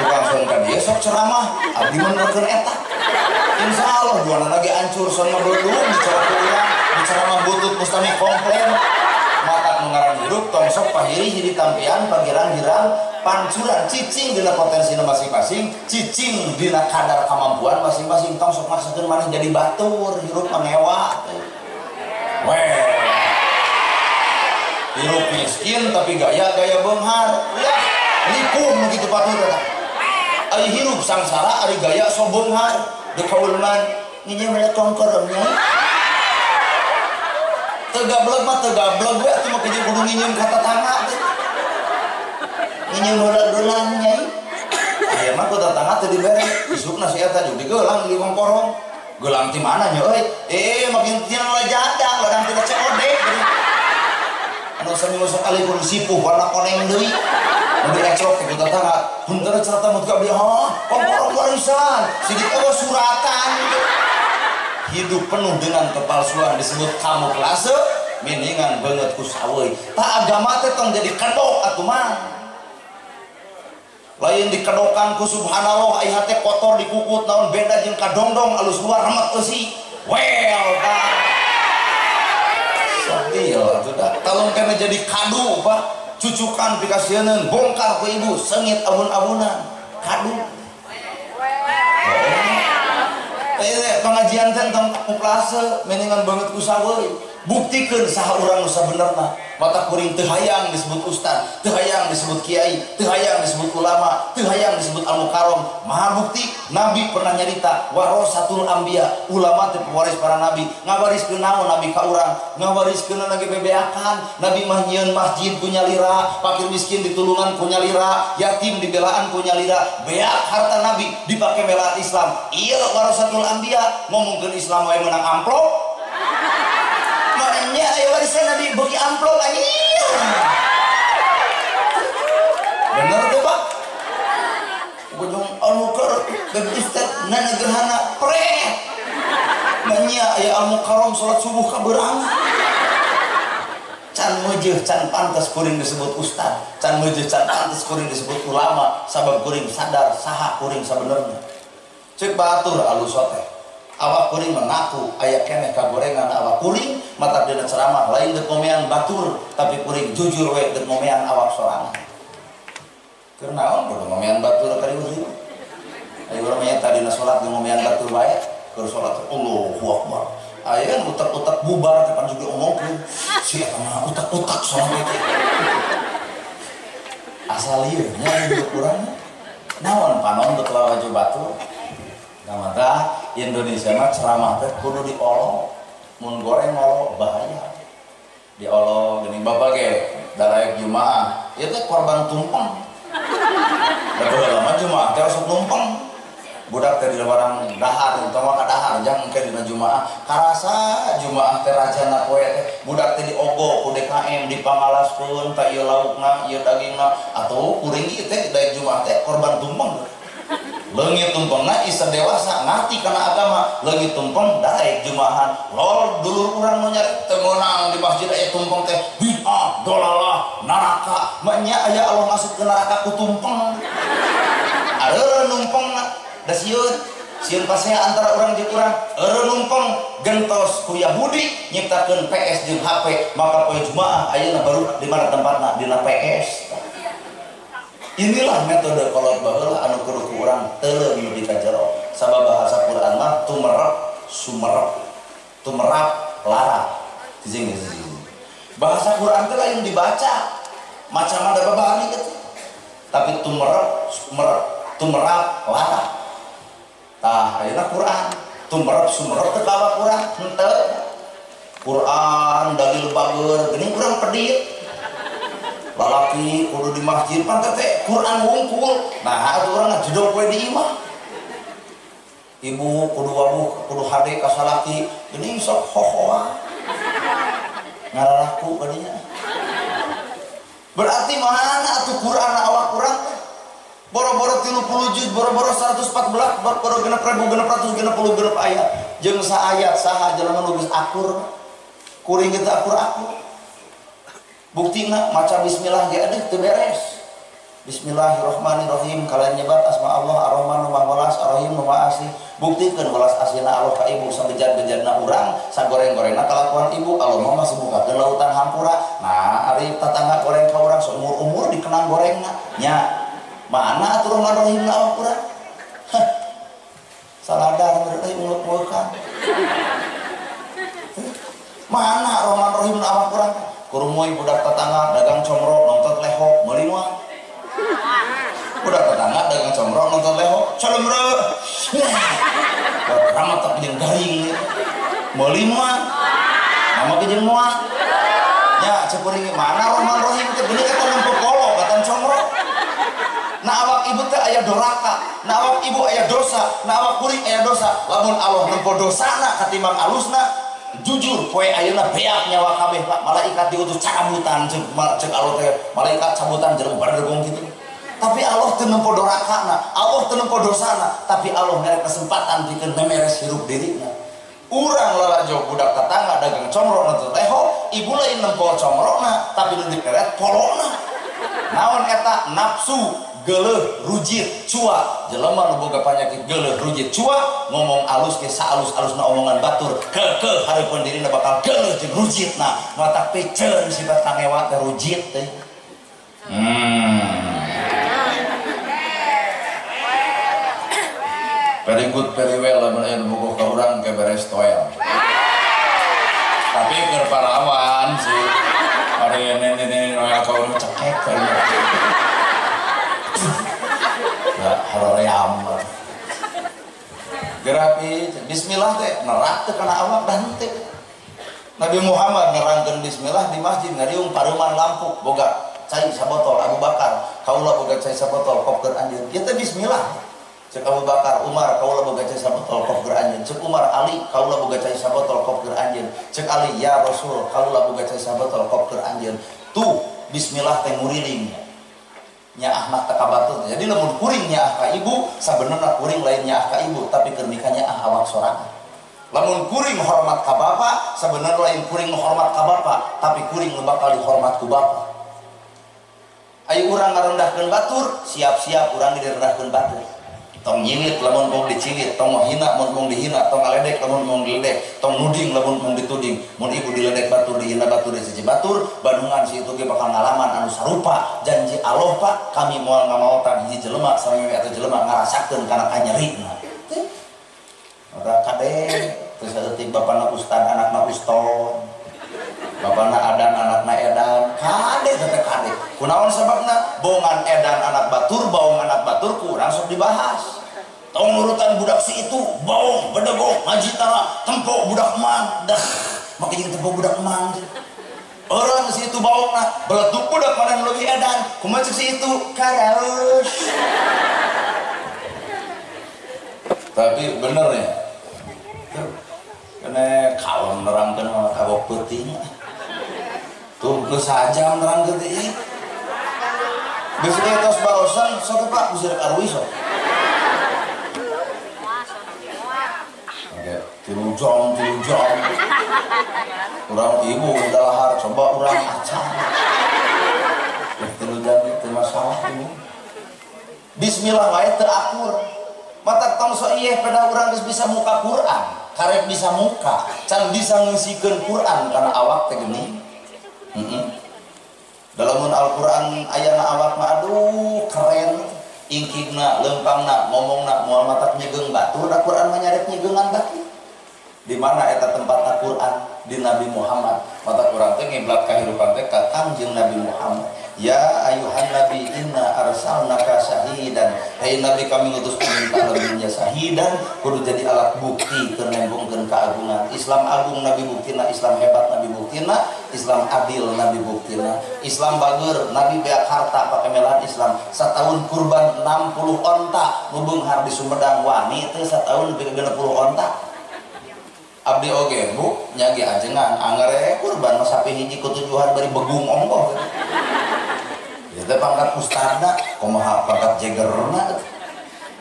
Tukang son ka dieu sok ceramah abdi menerkeun eta. Insyaallah duana lagi hancur son mah belum dicorok ku urang diceramah butut mustami komplain. Mata nu ngaran hirup tong sok pahiri hiri tampian pagirang-girang pancuran cicing dina potensina masing-masing, cicing dina kadar kemampuan masing-masing, tong sok maksakeun maneh jadi batur, hirup mangewa. Weh. Hirup miskin tapi gaya-gaya beunghar. Ya, ripuh nu kitu batur eta. Ari hirup sangsara ari gaya sok beunghar, deuk kaulman nginjem we kongkorong nya. Teu gableg mah teu gableg we atuh mah kudu nginjem ka tatangga teh. Nginjem heula geulang nyai. Aya mah ku tatangga teu dibere, isukna si eta jeung digeulang di kongkorong. Geulang ti mana nya euy? Makin tina lajada, ladang tina COD. Anu saminggu sakali kudu sipuh warna koneng deui. Nu diecok ku tatangga, punten cerita mut ka abdi, hah, kongkorong warisan, sidik eueuh suratan. Hidup penuh dengan kepalsuan disebut kamuflase, miningan beungeut ku saweuy. Tak agama teh tong jadi kedok atuh mah. Lain dikedokan ku subhanallah ai hate kotor dikukut naon beda jeung kadongdong alus luar remet eusi. Well dah. Sedih atuh dah. Talung kana jadi kadu Pak. Cucukan pikasieun bongkar ku ibu sengit abun-abunan. Kadu. Pengajian teh tentang kamuflase mendingan banget ku saweuy. Buktikeun saha urang nu sabenerna. Mata kuring teu hayang disebut ustad, teu hayang disebut kiai, teu hayang disebut ulama, teu hayang disebut al-mukarram. Maha bukti nabi pernah nyarita warasatul anbiya, ulama teh pewaris para nabi. Ngawariskeun naon nabi ka urang? Ngawariskeun lagi bebeakan. Nabi mah nyieun masjid ku nyalira, fakir miskin ditulungan ku nyalira, yatim dibelaan ku nyalira. Beak harta nabi dipake belaan Islam. Ieu warasatul anbiya ngomongkeun Islam wae meunang amplop. Makanya ayo warisan nabi bagi amplop aja. Bener tuh Pak. Ujung al-mukar dan ustad nana gerhana pret. Nanya aya al-mukarram salat subuh kabeurang. Can meujeuh can pantas kuring disebut ustad, can meujeuh can pantas kuring disebut ulama, sabab kuring sadar saha kuring sabenerna. Ceuk batur alus teh. Awak kuring mengaku aya keneh kagorengan awak kuring mata dina ceramah lain deuk ngomean batur tapi kuring jujur we deuk ngomean awak sorangan. Keur naon kudu ngomean batur ka dieu? Ayo urang mah tadi dina salat ngomean batur wae, keur salat Allahu Akbar. Aya kan utak-utak bubar kapan juga omongkeun. Si eta mah utak-utak salat teh. Asal ieu nya hidup urang naon panon deuk lawaju batur. Nah, maka Indonesia mah ceramah teh kudu diolok, mun goreng ngolok bahaya. Diolok geuning bapak ge daraek jumaah, ieu teh korban tumpeng. Da baheula mah jumaah teh resep numpeng. Budak teh di warang dahar, tong ka dahar jang engke dina jumaah. Karasa jumaah teh rajana poe teh budak teh diogo ku DKM dipangalaskeun ta ieu laukna, ieu dagingna atuh kuring ieu teh daek jumaah teh korban tumpeng. Leungit tumpengna isa dewasa ngarti kana agama, leungit tumpeng daek jumaahan. Lol dulur urang nu nyari teu meunang di masjid aya tumpeng teh bid'ah, dolalah, neraka. Manya aya Allah masuk ke neraka ku tumpeng. Areureun numpengna da sieun, sieun pasea antara urang jeung urang. Eureun numpeng gentos ku Yahudi nyiptakeun PS jeung HP, maka poe jumaah ayeuna baru di mana tempatna dina PS. Inilah metode kolot baheula anu kudu ku urang teuleum nepi ka jero. Sabab bahasa Quran mah tumerep sumerep, tumerap lara. Cicing cicing. Bahasa Quran teh lain dibaca, macam ada babari gitu. Tapi tumerep sumerep, tumerap lara. Tah ayeuna Quran, tumerep sumerep teh bawa Quran henteu. Quran dalil bager geuning urang pedit. Lalaki kudu di masjid pan teh Quran wungkul. Nah atuh urang ngajedog we di imah. Ibu kudu wabuh kudu hade ka salaki geuning sok hohoa. Ngararaku kadinya. Berarti mana atuh Quran awak urang teh? Boro-boro 30 juz, boro-boro 114, boro-boro 6666 ayat. Jeung saayat saha jelema nu geus akur. Kuring kita akur-akur. Buktina maca bismillah ge aduh teu beres. Bismillahirrahmanirrahim kalian nyebat asma Allah Ar-Rahman nu Maha Welas Ar-Rahim nu Maha Asih. Buktikeun welas asihna Allah ka ibu sabejan-bejanna urang, sagoreng-gorengna kalakuan ibu. Allah mah masih bukakeun lautan hampura. Nah, ari tatangga goreng ka urang seumur-umur dikenang gorengna. Nya, mana atuh Rahman Rahim na awak urang? Hah. Saladar euy mulut-mulutan. Mana Rahman Rahim na awak urang? Kurumui budak tetangga dagang comro nonton leho meuli moal. Budak tetangga dagang comro nonton leho comro. Ramat tapi jeung garing. Meuli moal. Nama ge jeung moal. Nya cek kuring mana Rahman Rahim teh bener eta nempo polo katan comro. Na awak ibu teh aya doraka, na awak ibu aya dosa, na awak kuring aya dosa. Lamun Allah nempo dosana katimbang alusna, jujur poe ayeuna beak nyawa kabeh Pak. Malaikat diutus cabutan cek Allah teh, malaikat cabutan jeruk bardegong kitu. Tapi Allah teu nempo dorakana, Allah teu nempo dosana, tapi Allah mere kesempatan pikeun memeres hirup dirina. Urang lalajo budak tetangga dagang comro nu teho, ibu lain nempo comrona tapi nu diperet polona. Naon eta nafsu geuleuh rujit cua. Jelema nu boga panyakit geuleuh rujit cua ngomong alus ge saalus-alusna omongan batur keukeuh hareupeun dirina bakal geuleuh jeung rujitna. Matak piceun sifat kangewa teh rujit teh. Very good, very well, lamun aya nu bogoh ka urang ke beres toel. Tapi keur parawan sih. Ari nenek-nenek royal ka urang cekek kayaknya. Nah, haroream. Gerapi bismillah teh nerak teh kana awak dah henteu. Nabi Muhammad nerangkeun bismillah di masjid ngariung paruman lampu boga cai sabotol Abu Bakar, kaula boga cai sabotol kopkeun anjeun. Ieu teh bismillah. Cek Abu Bakar, Umar, kaula boga cai sabotol kopkeun anjeun. Cek Umar, Ali, kaula boga cai sabotol kopkeun anjeun. Cek Ali, ya Rasul, kaula boga cai sabotol kopkeun anjeun. Tuh bismillah teh nguriling. Nyaah mah teh ka batur. Jadi lamun kuring nyaah ka ibu, sabenerna kuring lain nyaah ka ibu, tapi keur nikah nyaah awak sorangan. Lamun kuring hormat ka bapa, sabenerna lain kuring hormat ka bapa, tapi kuring nu bakal dihormat ku bapa. Ayo urang ngarendahkeun batur, siap-siap urang direndahkeun batur. Tong nyilit lamun mong dicilit, tong menghina mun mong dihina, tong ngaledek lamun mong diledek, tong nuding lamun mong dituding. Mun ibu diledek batur, dihina batur, disiji batur, bandungan si itu ge bakal ngalaman anu sarupa. Janji Allah Pak, kami moal ngamaotan hiji jelema sameme atau jelema ngarasakeun kana kanyerina. Maka kade terus saeutik bapana ustad anakna uston. Bapana adan anakna edan, kade teh kade. Kunaon sababna? Bongan edan anak batur, baong anak batur kurang sok dibahas. Tong nurutan budak si itu, baong, bedegong, ngaji tara, tempo budak mang, dah make jeung tempo budak mang. Orang si itu baongna, beletuk budak mana leuwih edan, kumaha cek si itu? Karaos. Tapi bener ya. Kene kalem nerangkeun mah kagok peuting. Tuh geus sajam nerangkeun teh. Geus ieu tos barosan sok Pak bisa rek arwi sok. Oke, 3 jam, 3 jam. Urang ibu udah lahar, coba urang acan. 3 jam teu masalah ibu. Bismillah wae teu akur. Mata tong sok ieu pada urang geus bisa muka Quran, karek bisa muka, can bisa ngeusikeun Quran kana awak teh geuning. Dalamun Al-Quran ayana awak mah aduh keren, ingkigna, lempangna, ngomongna, moal matak nyegeung batur, da Quran mah nyarek nyegeungan batur. Di mana eta tempatna Quran? Di Nabi Muhammad. Mata Quran teh ngiblat kahirupan teh ka Kangjeng Nabi Muhammad. Ya ayuhan nabi inna arsalnaka syahidan. Hai nabi kami ngutus ka dunya syahidan kudu jadi alat bukti keur nembongkeun keagungan. Islam agung nabi buktina, Islam hebat nabi buktina, Islam adil nabi buktina, Islam bager nabi beak harta pake melahan Islam. Sataun kurban 60 onta nu beunghar di Sumedang wani teh sataun nepi ka 60 onta. Abdi oge bu nyagi ajengan angere kurban mah sapi hiji ku tujuan bari begung ongkoh. Ieu teh pangkat ustadna kumaha pangkat jegerna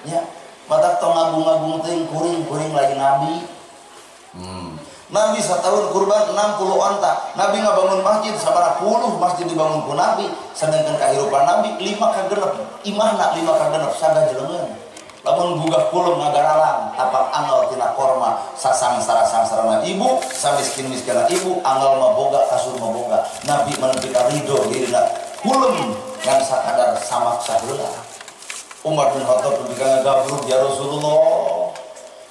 nya matak tong ngagung-ngagung teuing kuring-kuring lain nabi. Nabi satahun kurban 60 onta. Nabi ngabangun masjid sabaraha puluh masjid dibangun ku nabi, sedangkan kahirupan nabi 5 ka 6, imahna 5 ka 6 sagajeleungeun. Lamun gugah kulum ngagaralang tapak angel tina korma sasang sarasang sarana ibu samiskin-miskina ibu angel maboga kasur maboga. Nabi menepi ka ridho dirina kulum ngan sakadar samak saheula. Umar bin Khattab nepi ka ngagabrug ya Rasulullah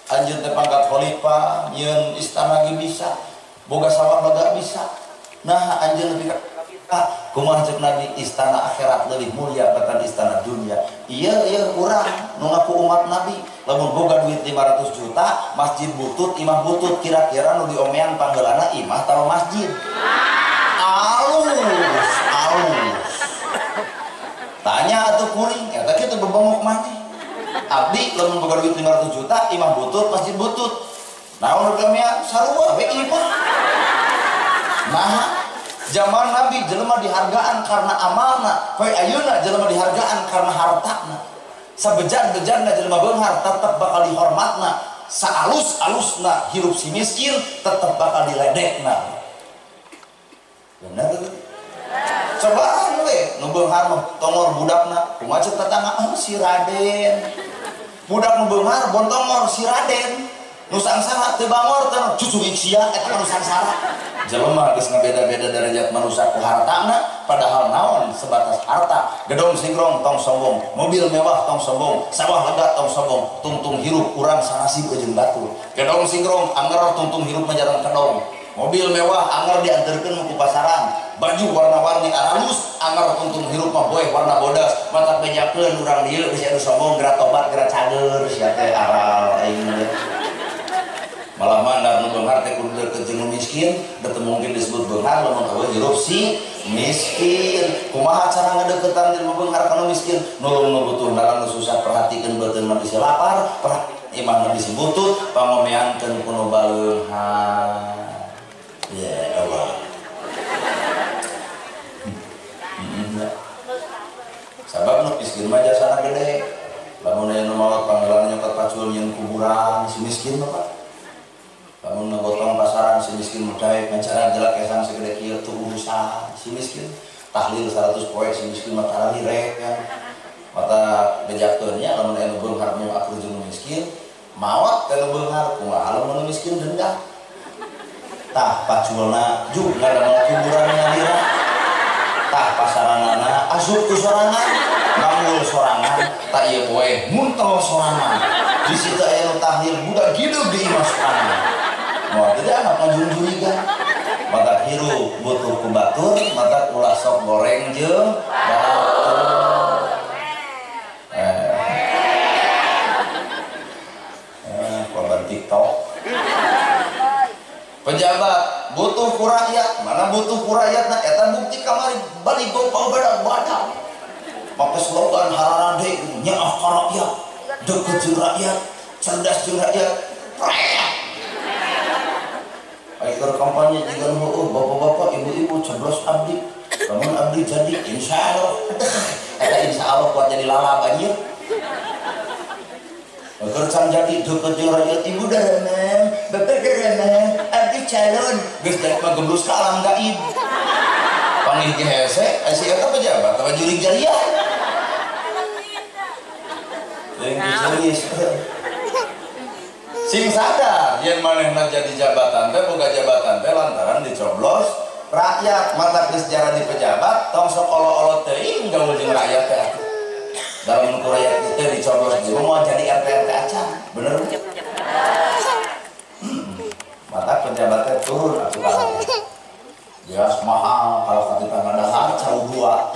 anjeun teh pangkat khalifah nyieun istana ge bisa boga sawah mah bisa. Nah anjeun nepi ka kumaha cek Nabi istana akhirat leuwih mulia batan istana dunia. Ieu ieu urang nu ngaku umat Nabi lamun boga duit 500 juta masjid butut imah butut kira-kira nu diomean panggeulana imah atawa masjid. Alus alus. Tanya atuh kuring eta kitu bebongok maneh. Abdi lamun boga duit 500 juta imah butut masjid butut. Naon nu diomean sarua we imah. Nah zaman Nabi jelema dihargaan karena amalna, poe ayeuna jelema dihargaan karena hartana. Sabejan-bejanna jelema beunghar tetep bakal dihormatna. Saalus-alusna hirup si miskin tetep bakal diledekna. Bener tuh? Cobaan we nu beunghar mah tongor budakna, kumaha ceuk tetangga ah si Raden. Budak nu beunghar bontongor si Raden. Nu sangsara teu bangor teh cucurik sia eta nu sangsara. Jelema geus ngabeda-beda derajat manusia ku hartana, padahal naon sebatas harta. Gedong singrong tong sombong, mobil mewah tong sombong, sawah lega tong sombong, tungtung hirup urang sanasib jeung batur. Gedong singrong anger tungtung hirup mah jarang kedong. Mobil mewah anger dianterkeun ku pasaran, baju warna-warni aralus anger tungtung hirup mah boeh warna bodas. Mata bejakeun urang dieu geus anu sombong geura tobat geura cager sia teh aral aing teh. Malah mandar nu beunghar teh kudu deukeut jeung nu miskin, da teu mungkin disebut beunghar lamun eueuh hirup si miskin. Kumaha cara ngadeukeutan jelema beunghar ka nu miskin? Nulung nu butuh, narang nu susah, perhatikeun beuteung nu bisi lapar, perhatikeun imah nu bisi butut, pangomeankeun ku nu baleunghar. Ya Allah. Sabab nu miskin mah jasana gede. Lamun aya nu maot panggelan nyokot pacul nyeun kuburan si miskin mah Pak. Lamun ngagotong pasaran si miskin mudaek ngajaran jelek kesang segede kieu tuh urusan si miskin. Tahlil 100 poe si miskin mah taralirek kan. Mata bejakeun nya lamun aya nu beunghar nu akur jeung nu miskin, maot teh nu beunghar kumaha lamun nu miskin denda. Tah paculna juk ngadamel kuburan nyalira. Tah pasaranana asup ku sorangan, manggul sorangan, tah ieu poe muntel sorangan. Di situ aya nu tahlil budak hidup di imah sorangan. Moal teu anak ngajungjurigan. Mata hirup butuh ku batur, mata ulah sok goreng jeung batur. Korban TikTok. Pejabat butuh ku rakyat, mana butuh ku rakyatna eta bukti kamari balik gopal badak badak. Make slogan hararade nyaah ka rakyat, deukeut jeung rakyat, cerdas jeung rakyat. Aikeur kampanye jiga nu heueuh bapak-bapak, ibu-ibu coblos abdi. Lamun abdi jadi insyaallah. Eta insyaallah kuat jadi lalap anjir. Keur can jadi deukeut jeung rakyat, ibu daremeh, bapak daremeh, abdi calon. Geus daek mah gemblus ka alam gaib. Panggih ge hese, si eta pejabat apa jurig jariah. Teuing ditulis. Sing sadar yen manehna jadi jabatan teh boga jabatan teh lantaran dicoblos rakyat. Mata geus jaradi pejabat tong sok olo-olo teuing gaul jeung rakyat teh atuh. Dalam ku rakyat teh dicoblos jeung moal jadi RT RT acan, bener? Mata pejabat teh turun atuh ka rakyat. Jelas mahal kalau kata ngadahar cau dua.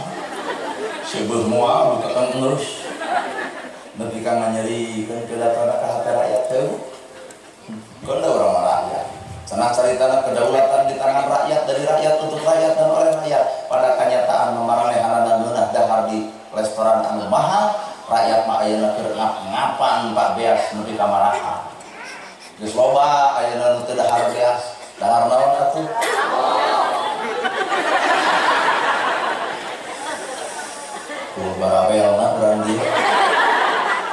Sebeuh moal buka geus. Nepi ka nganyerikeun kedatana ka hate rakyat teh. Kena orang rakyat. Cenah caritana kedaulatan di tangan rakyat, dari rakyat untuk rakyat dan oleh rakyat. Pada kenyataan mamaranehana ngeunah dahar di restoran anu mahal, rakyat mah ayeuna keur ngapan Pak beas nepi ka maraha. Geus loba ayeuna nu teu dahar beas, dahar naon atuh? Kuh barabelna urang dieu.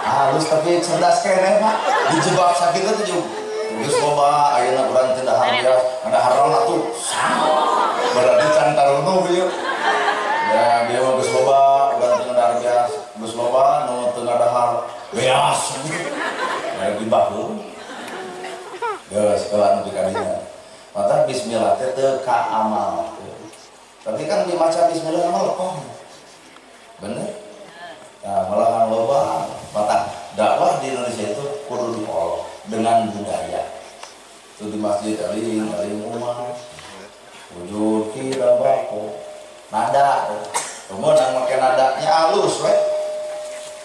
Halus tapi cerdas keneh Pak. Dijebak sakitu teh jeung geus loba ayeuna urang teu dahar beas, dahar naon atuh? Berarti can tarunuh ieu. Ya bieu mah geus loba urang teu dahar beas, geus loba nu teu ngadahar beas. Ya dibahu. Geus heula nu ka dinya. Mata bismillah teh teu ka amal. Tapi kan dimaca bismillah mah lepong. Bener? Nah, malahan loba mata dakwah di Indonesia itu kudu diolah dengan budaya. Itu di masjid aling aling umat wujud kira bako nada. Kemudian make nadanya halus we.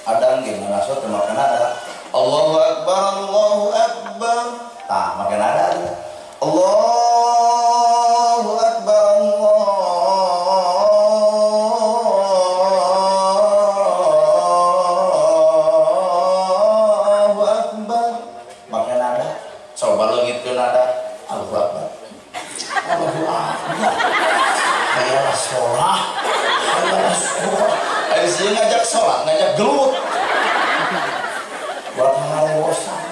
Ada ge ngaso teu make nada. Allahu akbar Allahu akbar. Tah make nada. Allahu akbar Allahu akbar. Make nada. Coba leungitkeun nada. Allahu akbar. Allahu akbar. Hayalah sholat. Hayalah sholat. Ayo sih ngajak sholat, ngajak gelut. Buat harewosan.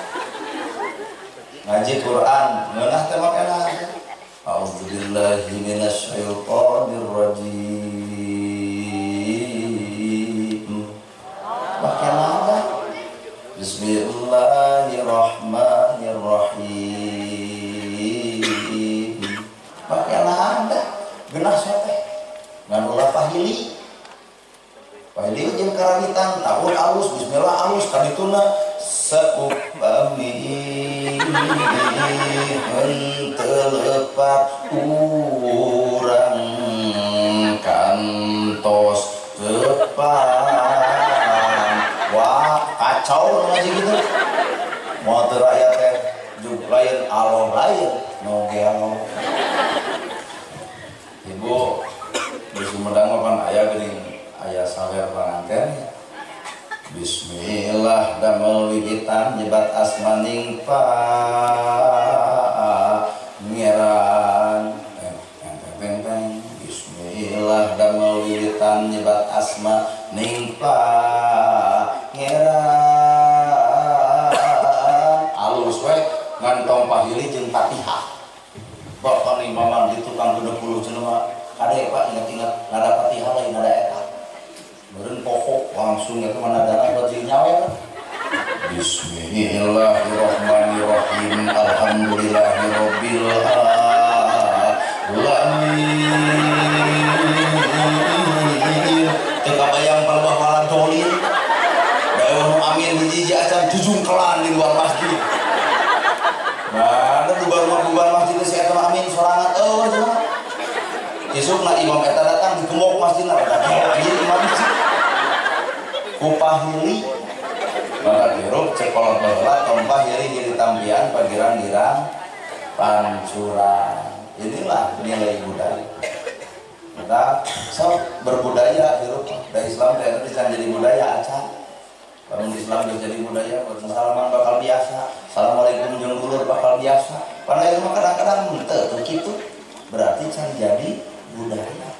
Ngaji Quran ngeunah teh make nada. A'udzubillahi minasyaitonir rajim. Make nada. Bismillahirrahmanirrahim. Make nada. Geunah teh. Ngan ulah pahili. Pahili jeung karawitan tahun alus bismillah alus kadituna saupami henteu lepat urang kantos tepang. Wah kacau ngaji gitu. Mau teu rakyat teh juk lain aloh lain nu gelo. Ibu di Sumedang mah pan aya geuning aya sawer panganten. Bismillah damel wiwitan nyebat asmaning pangeran. Teng teng teng. Bismillah damel wiwitan nyebat asma ning pangeran. Alus we ngan tong pahili jeung Fatihah. Bapak nih maman di tukang 60 jelema kade Pak ingat-ingat nada Fatihah lain nada eta. Meureun pokok langsung itu mana dana buat jadi nyawer. Bismillahirrahmanirrahim. Alhamdulillahirabbil alamin. Teu kabayang palebah wala dolin. Da eueuh nu amin hiji acan jujungkelan di luar masjid. Nah, da bubar masjid si eta amin sorangan eueuh jelema. Isukna imam eta datang digemok masjidna eta anjir imam masjid. Kupahili maka hirup cekolot baheula tong pahili jadi tampian pagiran girang pancuran. Inilah nilai budaya. Maka sok berbudaya hirup da Islam teh bisa jadi budaya acan. Lamun Islam geus jadi budaya salaman bakal biasa, assalamualaikum jeung dulur bakal biasa. Padahal ieu mah kadang-kadang teu kitu. Berarti can jadi budaya.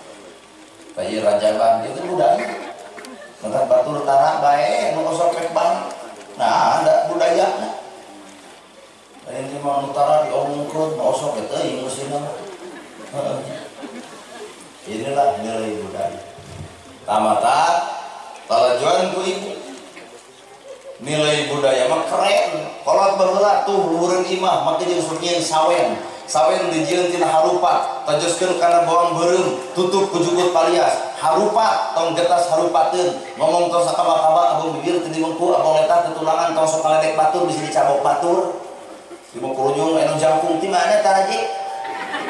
Bayi rajaban itu budaya. Mentak batur tara bae nu osok pek bang. Nah, ada budayana. Lain cuma nu tara diomongkeun nu osok teh teuing musina. Inilah nilai budaya. Tamata talajuan ku ibu. Nilai budaya mah keren. Kolot baheula tuh luhureun imah make jeung sok nyieun sawen. Sawen dijieun tina harupat, tajoskeun kana bawang beureum, tutup ku jukut palias. Harupat tong getas harupateun, ngomong tong sakaba-kaba abang bibir teu dimengku, abang letah teu tulangan tong sok kaledek batur bisi dicabok batur. Di kurunyung anu jangkung ti mana tah haji?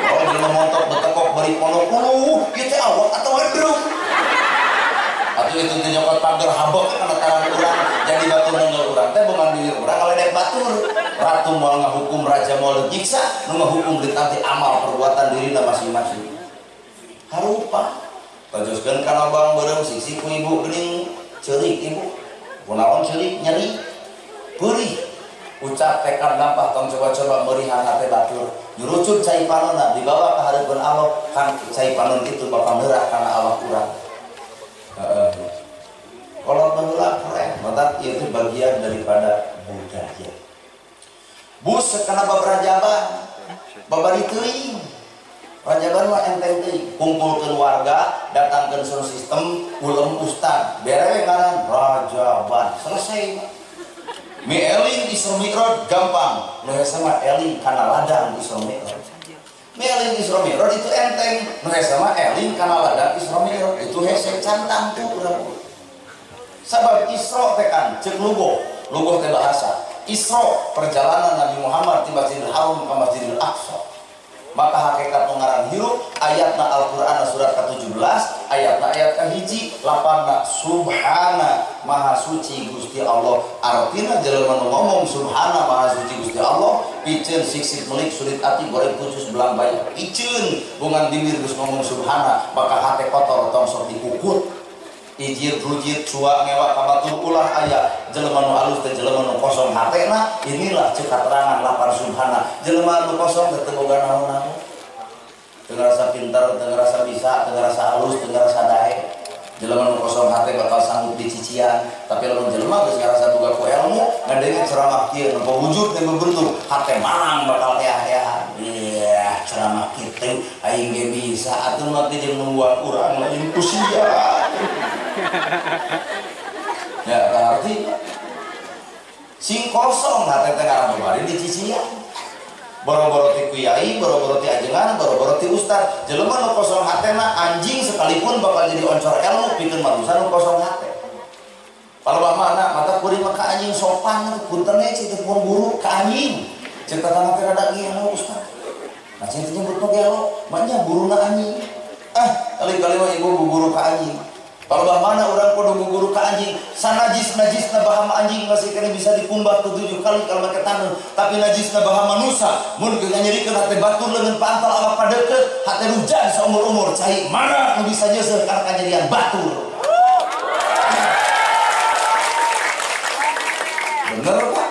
Oh jelema montok betekok bari pondok uluh, ieu teh awak atawa endrung. Atuh itu teh nyokot pager habok kana tarang urang, jadi batur nenggel urang teh bongan bibir urang kaledek batur. Ratu moal ngahukum, raja moal nyiksa, nu ngahukum ditanti amal perbuatan dirina masing-masing. Harupa tajoskeun kana bawang beureum sisi ku ibu geuning ceurik ibu. Kunaon ceurik nyeri peurih. Ucap tekad lampah tong coba-coba meurihan hate batur. Nyurucut cai panonna dibawa ka hareupeun Allah, kan cai panon itu bakal neurah kana awak urang. Heeh. Kolot baheula keren, mantap itu bagian daripada budaya. Bus kana bab rajaban, babari teuing. Rajaban mah enteng teuing, kumpulkeun warga, datangkeun sound system, ulem ustad, bere ngaran rajaban, selesai. Mi eling Isra Mi'raj gampang, nu hese mah eling kana ladang Isra Mi'raj. Mi eling Isra Mi'raj itu enteng, nu hese mah eling kana ladang Isra Mi'raj itu hese can tangtu urang. Sabab Isra teh kan ceuk lugoh, lugoh teh bahasa. Isra perjalanan Nabi Muhammad di Masjidil Haram ke Masjidil Aqsa. Maka hakikat pengaran hirup ayatna Al-Qur'an surat ke-17 ayatna ayat ke-1 lapanna subhana maha suci Gusti Allah. Artina jelema nu ngomong subhana maha suci Gusti Allah piceun siksik melik sulit ati goreng kucus belang bayar piceun bungan bibir geus ngomong subhana maka hate kotor tong sok dikukut. Ijir rujit cuak ngewa kabatur ulah aya jelema nu alus teh jelema nu kosong hatena. Inilah ceuk katerangan lapar subhana jelema nu kosong teh teu boga naon-naon, teu ngarasa pintar, teu ngarasa bisa, teu ngarasa alus, teu ngarasa daek. Jelema nu kosong hate bakal sanggup dicician, tapi lamun jelema geus ngarasa boga ku ilmu, ngadenge ceramah kieu nempo wujud nempo bentuk, hate marang bakal eah-eahan. Iya, ceramah kitu aing ge bisa atuh mah teh jeung nungguan urang lain ku sia. Ya, berarti sing kosong hate teh ngarah bari dicician. Boro-boro ti kiai, boro-boro ti ajengan, boro-boro ti ustad. Jelema nu kosong hatena anjing sekalipun bakal jadi oncor ilmu pikeun manusia nu kosong hate. Palebah mana mata kuring mah ka anjing sopan, punten we cik teh pun guru ka anjing. Cek tatangga teh rada gelo ustad. Nah cek teh nyebut mah gelo, mah guruna anjing. Ah, kali-kali mah ibu guru ka anjing. Palebah mana urang kudu guguru ka anjing, sanajis-najisna bahama anjing masih kena bisa dikumbah ke 7 kali kalau make taneuh, tapi najisna bahama manusia mun geus nyerikeun hate batur leungeun pantal awak padeukeut, hate rujan saumur-umur cai mana nu bisa nyeuseuh kana kajadian batur. Bener Pak?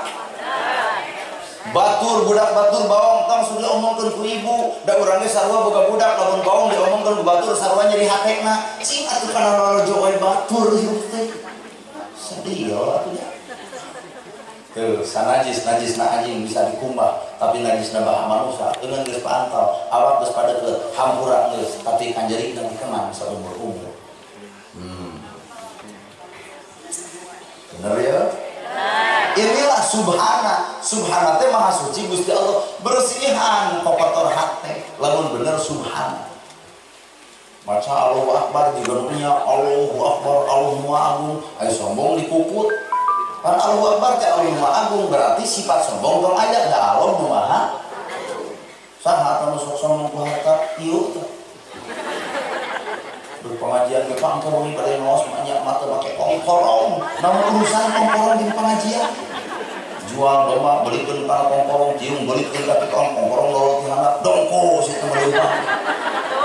Batur budak batur bawang tong sudah diomongkeun ku ibu, da urang ge sarua boga budak lamun bawang diomongkeun ku batur sarua nyeri hatena. Cing atuh kana lolojo we batur hirup teh. Sedih atuh nya. Tuh, sanajis najisna anjing bisa dikumbah, tapi najisna baha manusia leungeun geus pantal, awak geus padeukeut, hampura geus, tapi kanjerikna dikenang saumur-umur. Bener ya? Inilah subhana. Subhana teh maha suci Gusti Allah, bersihan kotor hate lamun bener subhana. Maca Allahu Akbar juga nunya Allahu Akbar, Allahu Agung, ayo sombong dikukut. Kan Allahu Akbar teh Allahu Agung berarti sifat sombong tong aya da Allah nu maha. Saha tah nu sok sombong ku harta ieu teh. Berpengajian ke pangkorong pada ngaos banyak mata pakai kongkorong, namun urusan kongkorong di pengajian jual domba belikan para kongkorong cium belikan tapi kongkorong lorot di handap dongko situ melimpah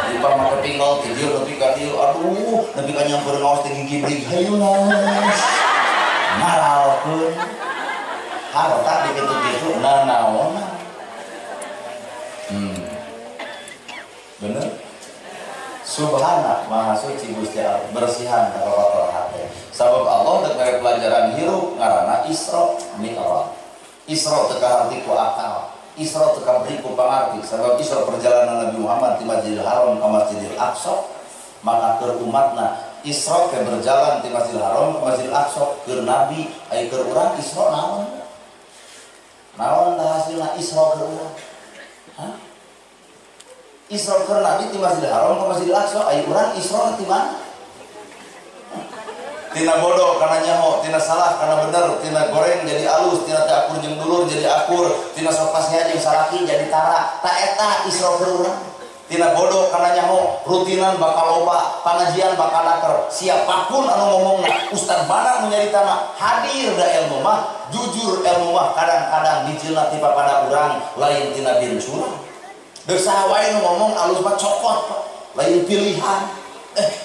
limpah make pinggal tidur nepi ka dieu aduh nepi ka nyamper ngaos teh gigi beli hayu naos ngaralkeun harta dikitu-kitu nanaon. Bener? Subhana maha suci Gusti Allah, bersihan kana kotor hate. Sabab Allah dek mere pelajaran hirup ngaranna Isra Mi'raj. Isra teu kaharti ku akal, Isra teu kaberi ku pangarti. Sabab Isra perjalanan Nabi Muhammad di Masjidil Haram ke Masjidil Aqsa, maka keur umatna Isra ke berjalan di Masjidil Haram ke Masjidil Aqsa keur nabi, aya keur urang Isra naon? Naon tah hasilna Isra keur urang? Hah? Isra keur Nabi di Masjidil Haram ke Masjidil Aqsa, aya urang Isra ti mana? Tina bodoh kana nyaho, tina salah kana bener, tina goreng jadi alus, tina teu akur jeung dulur jadi akur, tina sok pasnya jeung salaki jadi tara. Ta eta Isra keur urang. Tina bodoh kana nyaho, rutinan bakal loba, pangajian bakal naker. Siapapun anu ngomongna, ustad mana nu nyaritana, hadir da ilmu mah, jujur ilmu mah kadang-kadang dijilna ti papada urang lain tina bincurang. Deuk saha wae nu ngomong alus mah cokot Pak, lain pilihan.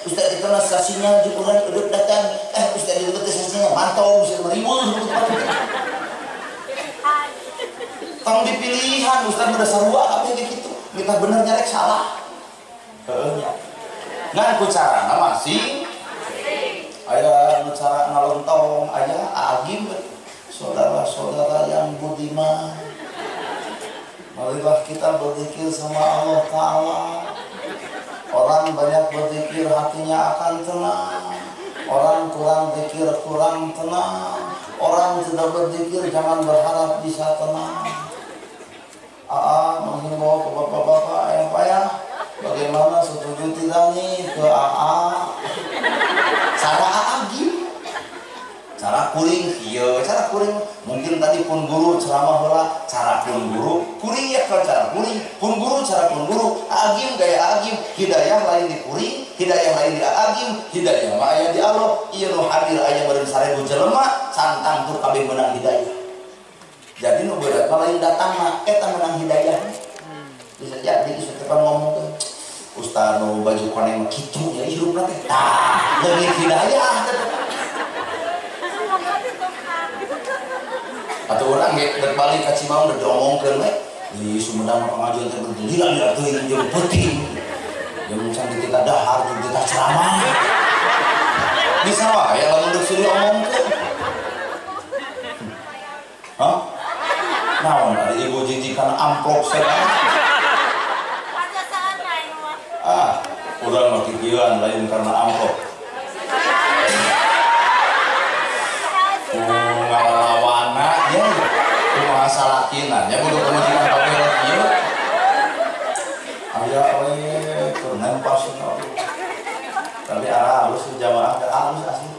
Ustaz itu mah sasinya jeung urang eureut datang. Ustaz itu teh sasinya mantau sia riweuh. Tong dipilihan ustaz udah sarua kabeh ge kitu. Kita bener nyarek salah. Heeh nya. Ngan ku carana masing aya nu cara ngalontong aya agim saudara-saudara yang budiman. Marilah kita berzikir sama Allah Ta'ala. Orang banyak berzikir hatinya akan tenang. Orang kurang zikir kurang tenang. Orang tidak berzikir jangan berharap bisa tenang. AA menghimbau ke bapak-bapak yang payah, bagaimana setuju tidak nih ke AA? Cara AA gimana? Cara kuring iya, cara kuring mungkin tadi pun guru ceramah heula, cara pun guru kuring ya kalau cara kuring, pun guru cara pun guru, agim gaya agim, hidayah lain di kuring, hidayah lain di agim, hidayah mah aya di Allah, ieu nu hadir aya meureun 1000 jelema, santang tur kabeh meunang hidayah. Jadi nu berat mah lain datang mah eta meunang hidayah. Bisa jadi ieu teh ngomong teh, ustaz nu baju koneng mah kitu ya hirupna teh. Tah, leungit hidayah teh. Atau orang ge balik ka Cimaung udah diomongkeun we di Sumedang mah pengajian teh berlila-lila teuing jeung peuting jeung can ditita dahar jeung ditita ceramah. Bisa wae lamun deuk silih omongkeun. Hah? Naon ari ibu jijik kana amplop sedang. Ah, urang mah kikieuan lain karena amplop. Ngalawana nya kumaha salakina nya kudu pamajikan pamerot ieu. Aya we keur nempas tapi arah halus jamaah teh halus asli.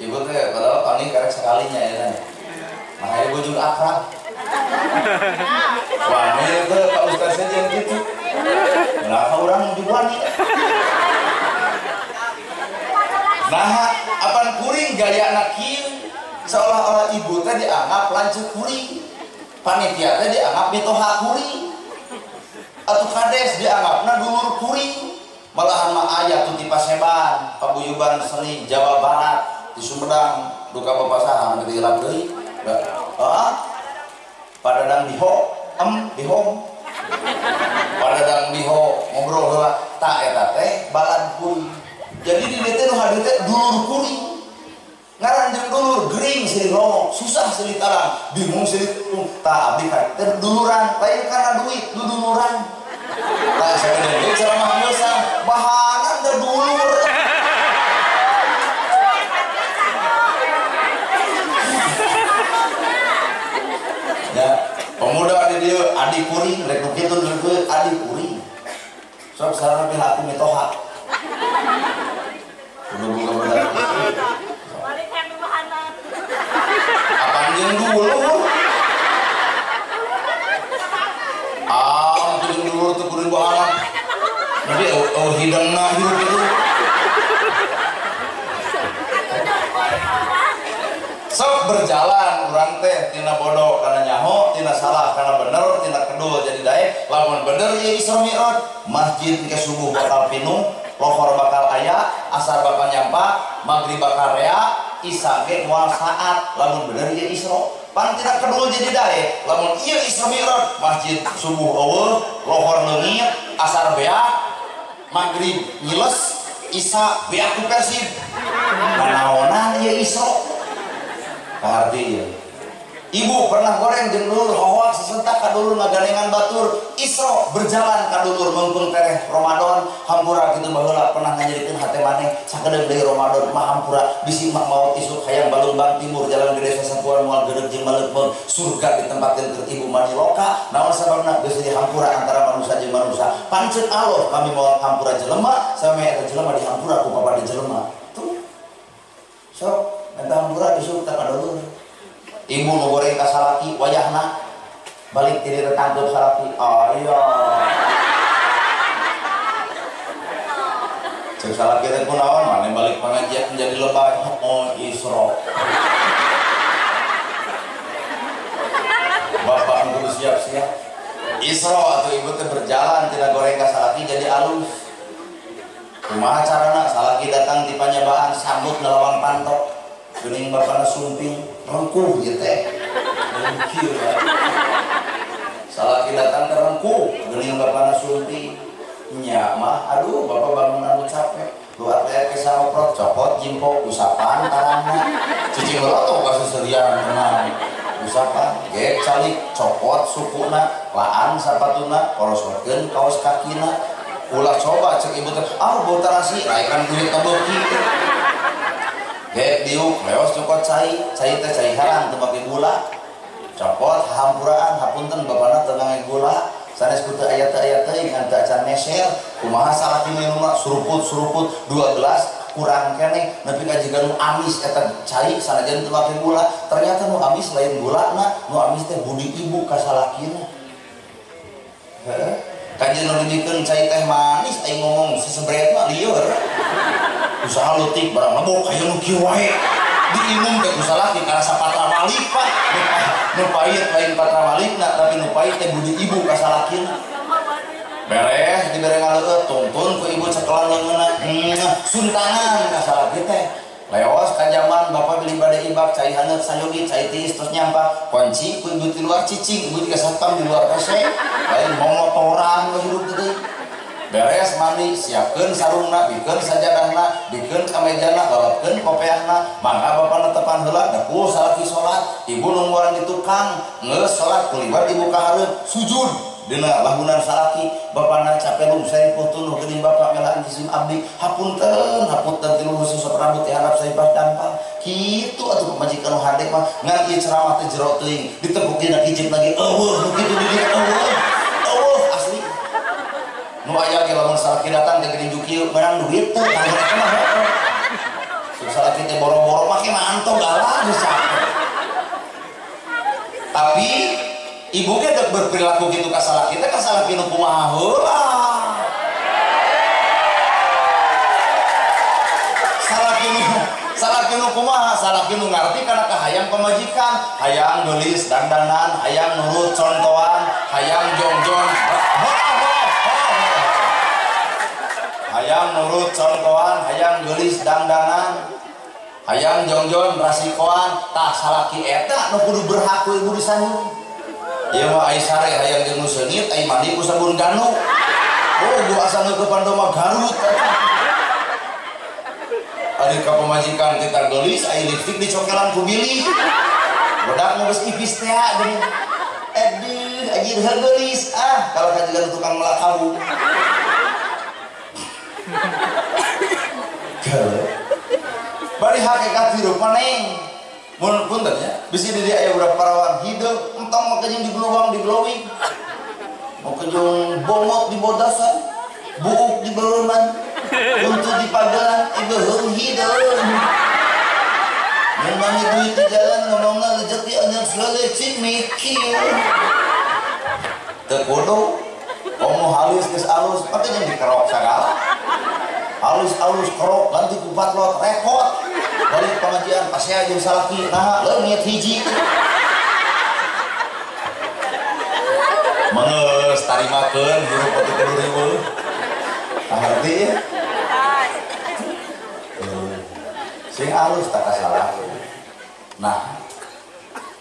Ibu teh padahal paling karek sekalinya ya. Nah, ibu juga akrab. Wah, ini teh Pak Ustaz saja yang gitu. Kenapa orang juga wani? Nah, apan kuring gaya anak kieu seolah-olah ibu teh dianggap lanceuk kuring. Panitia teh dianggap mitoha kuring. Atuh kades dianggapna dulur kuring. Malahan mah aya tuh di Paseban, Paguyuban Seni Jawa Barat di Sumedang duka bapak saha nu dilap deui. Heeh. Padadang diho, em dihom. Padadang diho ngobrol heula tak eta teh balad kuring. Jadi di dieu teh nu hadir teh dulur kuring. Ngaran jeung dulur gering silih romo, susah silih tarang, bingung silih tulung. Tah abdi ka teh duluran, lain karena duit, duduluran. Tah saeudeung deui ceramah ngeusan, bahanan teh dulur. Ya, pemuda di dieu adi kuring, rek nu kitu deui adi kuring. Sok sarana pihak mitoha. Kudu boga budak. Apaan jeung dulur? Ah, jeung dulur teh kudu bahala. Jadi eueuh hidangna hirup itu. Sok berjalan urang teh tina bodoh kana nyaho, tina salah kana bener, tina kedul jadi daek. Lamun bener ieu Isra Mi'raj, masjid ke subuh bakal pinuh, lohor bakal aya, asar bakal nyampa, maghrib bakal rea, isya ge moal saat. Lamun bener ieu Isra. Pan tina kedul jadi daek. Lamun ieu Isra Mi'raj, masjid subuh eueuh, lohor leungit, asar beak, maghrib nyiles, isya beak ku Persib. Nanaonan ieu Isra. Arti ya. Ibu pernah goreng jeung dulur hoak sesentak ka dulur ngagandengan batur. Isra berjalan ka dulur meungpeung tereh Ramadan hampura kitu baheula pernah nganyerikeun hate maneh sakedeung deui Ramadan mah hampura bisi mah maot isuk hayang Balumbang Timur jalan gede sasampuan moal geudeg jeung maleupmeung surga ditempatkeun keur ibu maniloka naon sababna geus dihampura antara manusia jeung manusia pancen Allah kami moal hampura jelema sampe eta jelema dihampura ku bapa di jelema tuh sok minta hampura isuk tak ka dulur. Ibu nu goreng ka salaki wayahna balik ti dieu tangkeup salaki. Ah iya. Cek salaki teh kunaon maneh balik pengajian menjadi lebay. Oh Isra. Bapak kudu siap-siap. Isra atuh ibu teh berjalan tina goreng ka salaki jadi alus. Kumaha carana salaki datang di panyabaan sambut ngelawang pantok. Geuning bapana sumping rengkuh ieu teh. Rengkuh. Salaki datang ke rengkuh, geuning bapana sumping. Nya mah aduh bapak bangun anu capek. Luar teh ke saroprot copot jimpo usapan tarangna. Cicing heula ka seserian tenang. Usapan ge calik copot sukuna, laan sapatuna, korosotkeun kaos kakina. Ulah coba cek ibu teh, ah bau tarasi, raikan duit tebeuki. Gek diuk leos cokot cai, cai teh cai harang teu make gula. Copot hampuraan hapunten bapana teu ngangge gula. Sanes ku teu aya teuing ngan teu acan meser. Kumaha salaki minumna suruput-suruput 2 gelas kurang keneh nepi ka jiga nu amis eta cai sanajan teu make gula. Ternyata nu amis lain gulana, nu amis teh budi ibu ka salakina. Heeh. Kajian nu dijikeun cai teh manis aing ngomong sesebret mah lieur. Usaha leutik barang lebok aya nu kieu wae diinum teh ku salaki karasa patra malik pak nu pahit lain patra malikna tapi nu pahit teh budi ibu ka salakina beres dibere ngaleueut tungtun ku ibu cekelan leungeunna suntangan ka salaki teh leos ka jaman bapak beli bade ibak cai haneut sayogi cai tiis terus nyampa kunci ku ibu di luar cicing ibu juga satpam di luar WC lain momotoran hirup teh. Beres mandi, siapkeun sarungna, bikeun sajadahna, bikeun kamejana, lalapkeun kopeahna, mangga bapana tepan heula, dapur salaki salat, ibu nungguan di tukang, geus salat kuliwat ibu ka hareup, sujud dina lahunan salaki, bapana capelung saeupuh tunduh geuning bapak melaan jisim abdi, hapunten, hapunten tilu susut rambut ti handap saipah dampal. Kitu atuh pamajikan nu hade mah ngan ieu ceramah teh jero teuing, ditepuk dina kijip lagi eueuh nu kitu di dieu eueuh. Eueuh asli. Nu aya ge lamun salaki datang teh geuning kieu meunang duit teh tangga eta mah heueuh. Salaki teh boro-boro make mantog galah geus capek. Tapi ibu ge dek berperilaku kitu ka salaki teh ka salaki nu kumaha heula. Salaki nu kumaha, salaki nu ngarti kana kahayang pamajikan, hayang geulis dandanan, hayang nurut contohan, hayang jongjon. Hayang nurut contohan, hayang geulis dandanan, hayang jongjon rasikoan. Tah salaki eta nu kudu berhak ku ibu disanjung. Ieu mah ai sare hayang jeung nu seungit, ai mandi ku sabun ganu. Oh, gua asa ngeukepan domba Garut. Ari ka pamajikan kita geulis, ai lipstik dicokelan ku bilih. Bedak mah geus ipis teh geuning. Aduh, anjir geulis ah, kalau kajian tukang melak kabu. Bari hakikat hidup maneh. Mun punten nya, bisi di dieu aya budak parawan hideung, entong make jeung digeluwang diglowing. Make jeung bongot di bodasan, buuk di beleuman, untu di pagelan, beuheung hideung. Mun mangi duit di jalan ngomongna rezeki anyar selecik mikir. Teu kudu komo halus geus alus, pake jeung dikerok sagala. Halus-halus kerok ganti ku patlot repot. Balik pengajian pasea jeung salaki naha leungit hiji. Mengeus tarimakeun hirup teu kudu riweuh. Ngarti ya? Sing alus tak salah. Nah,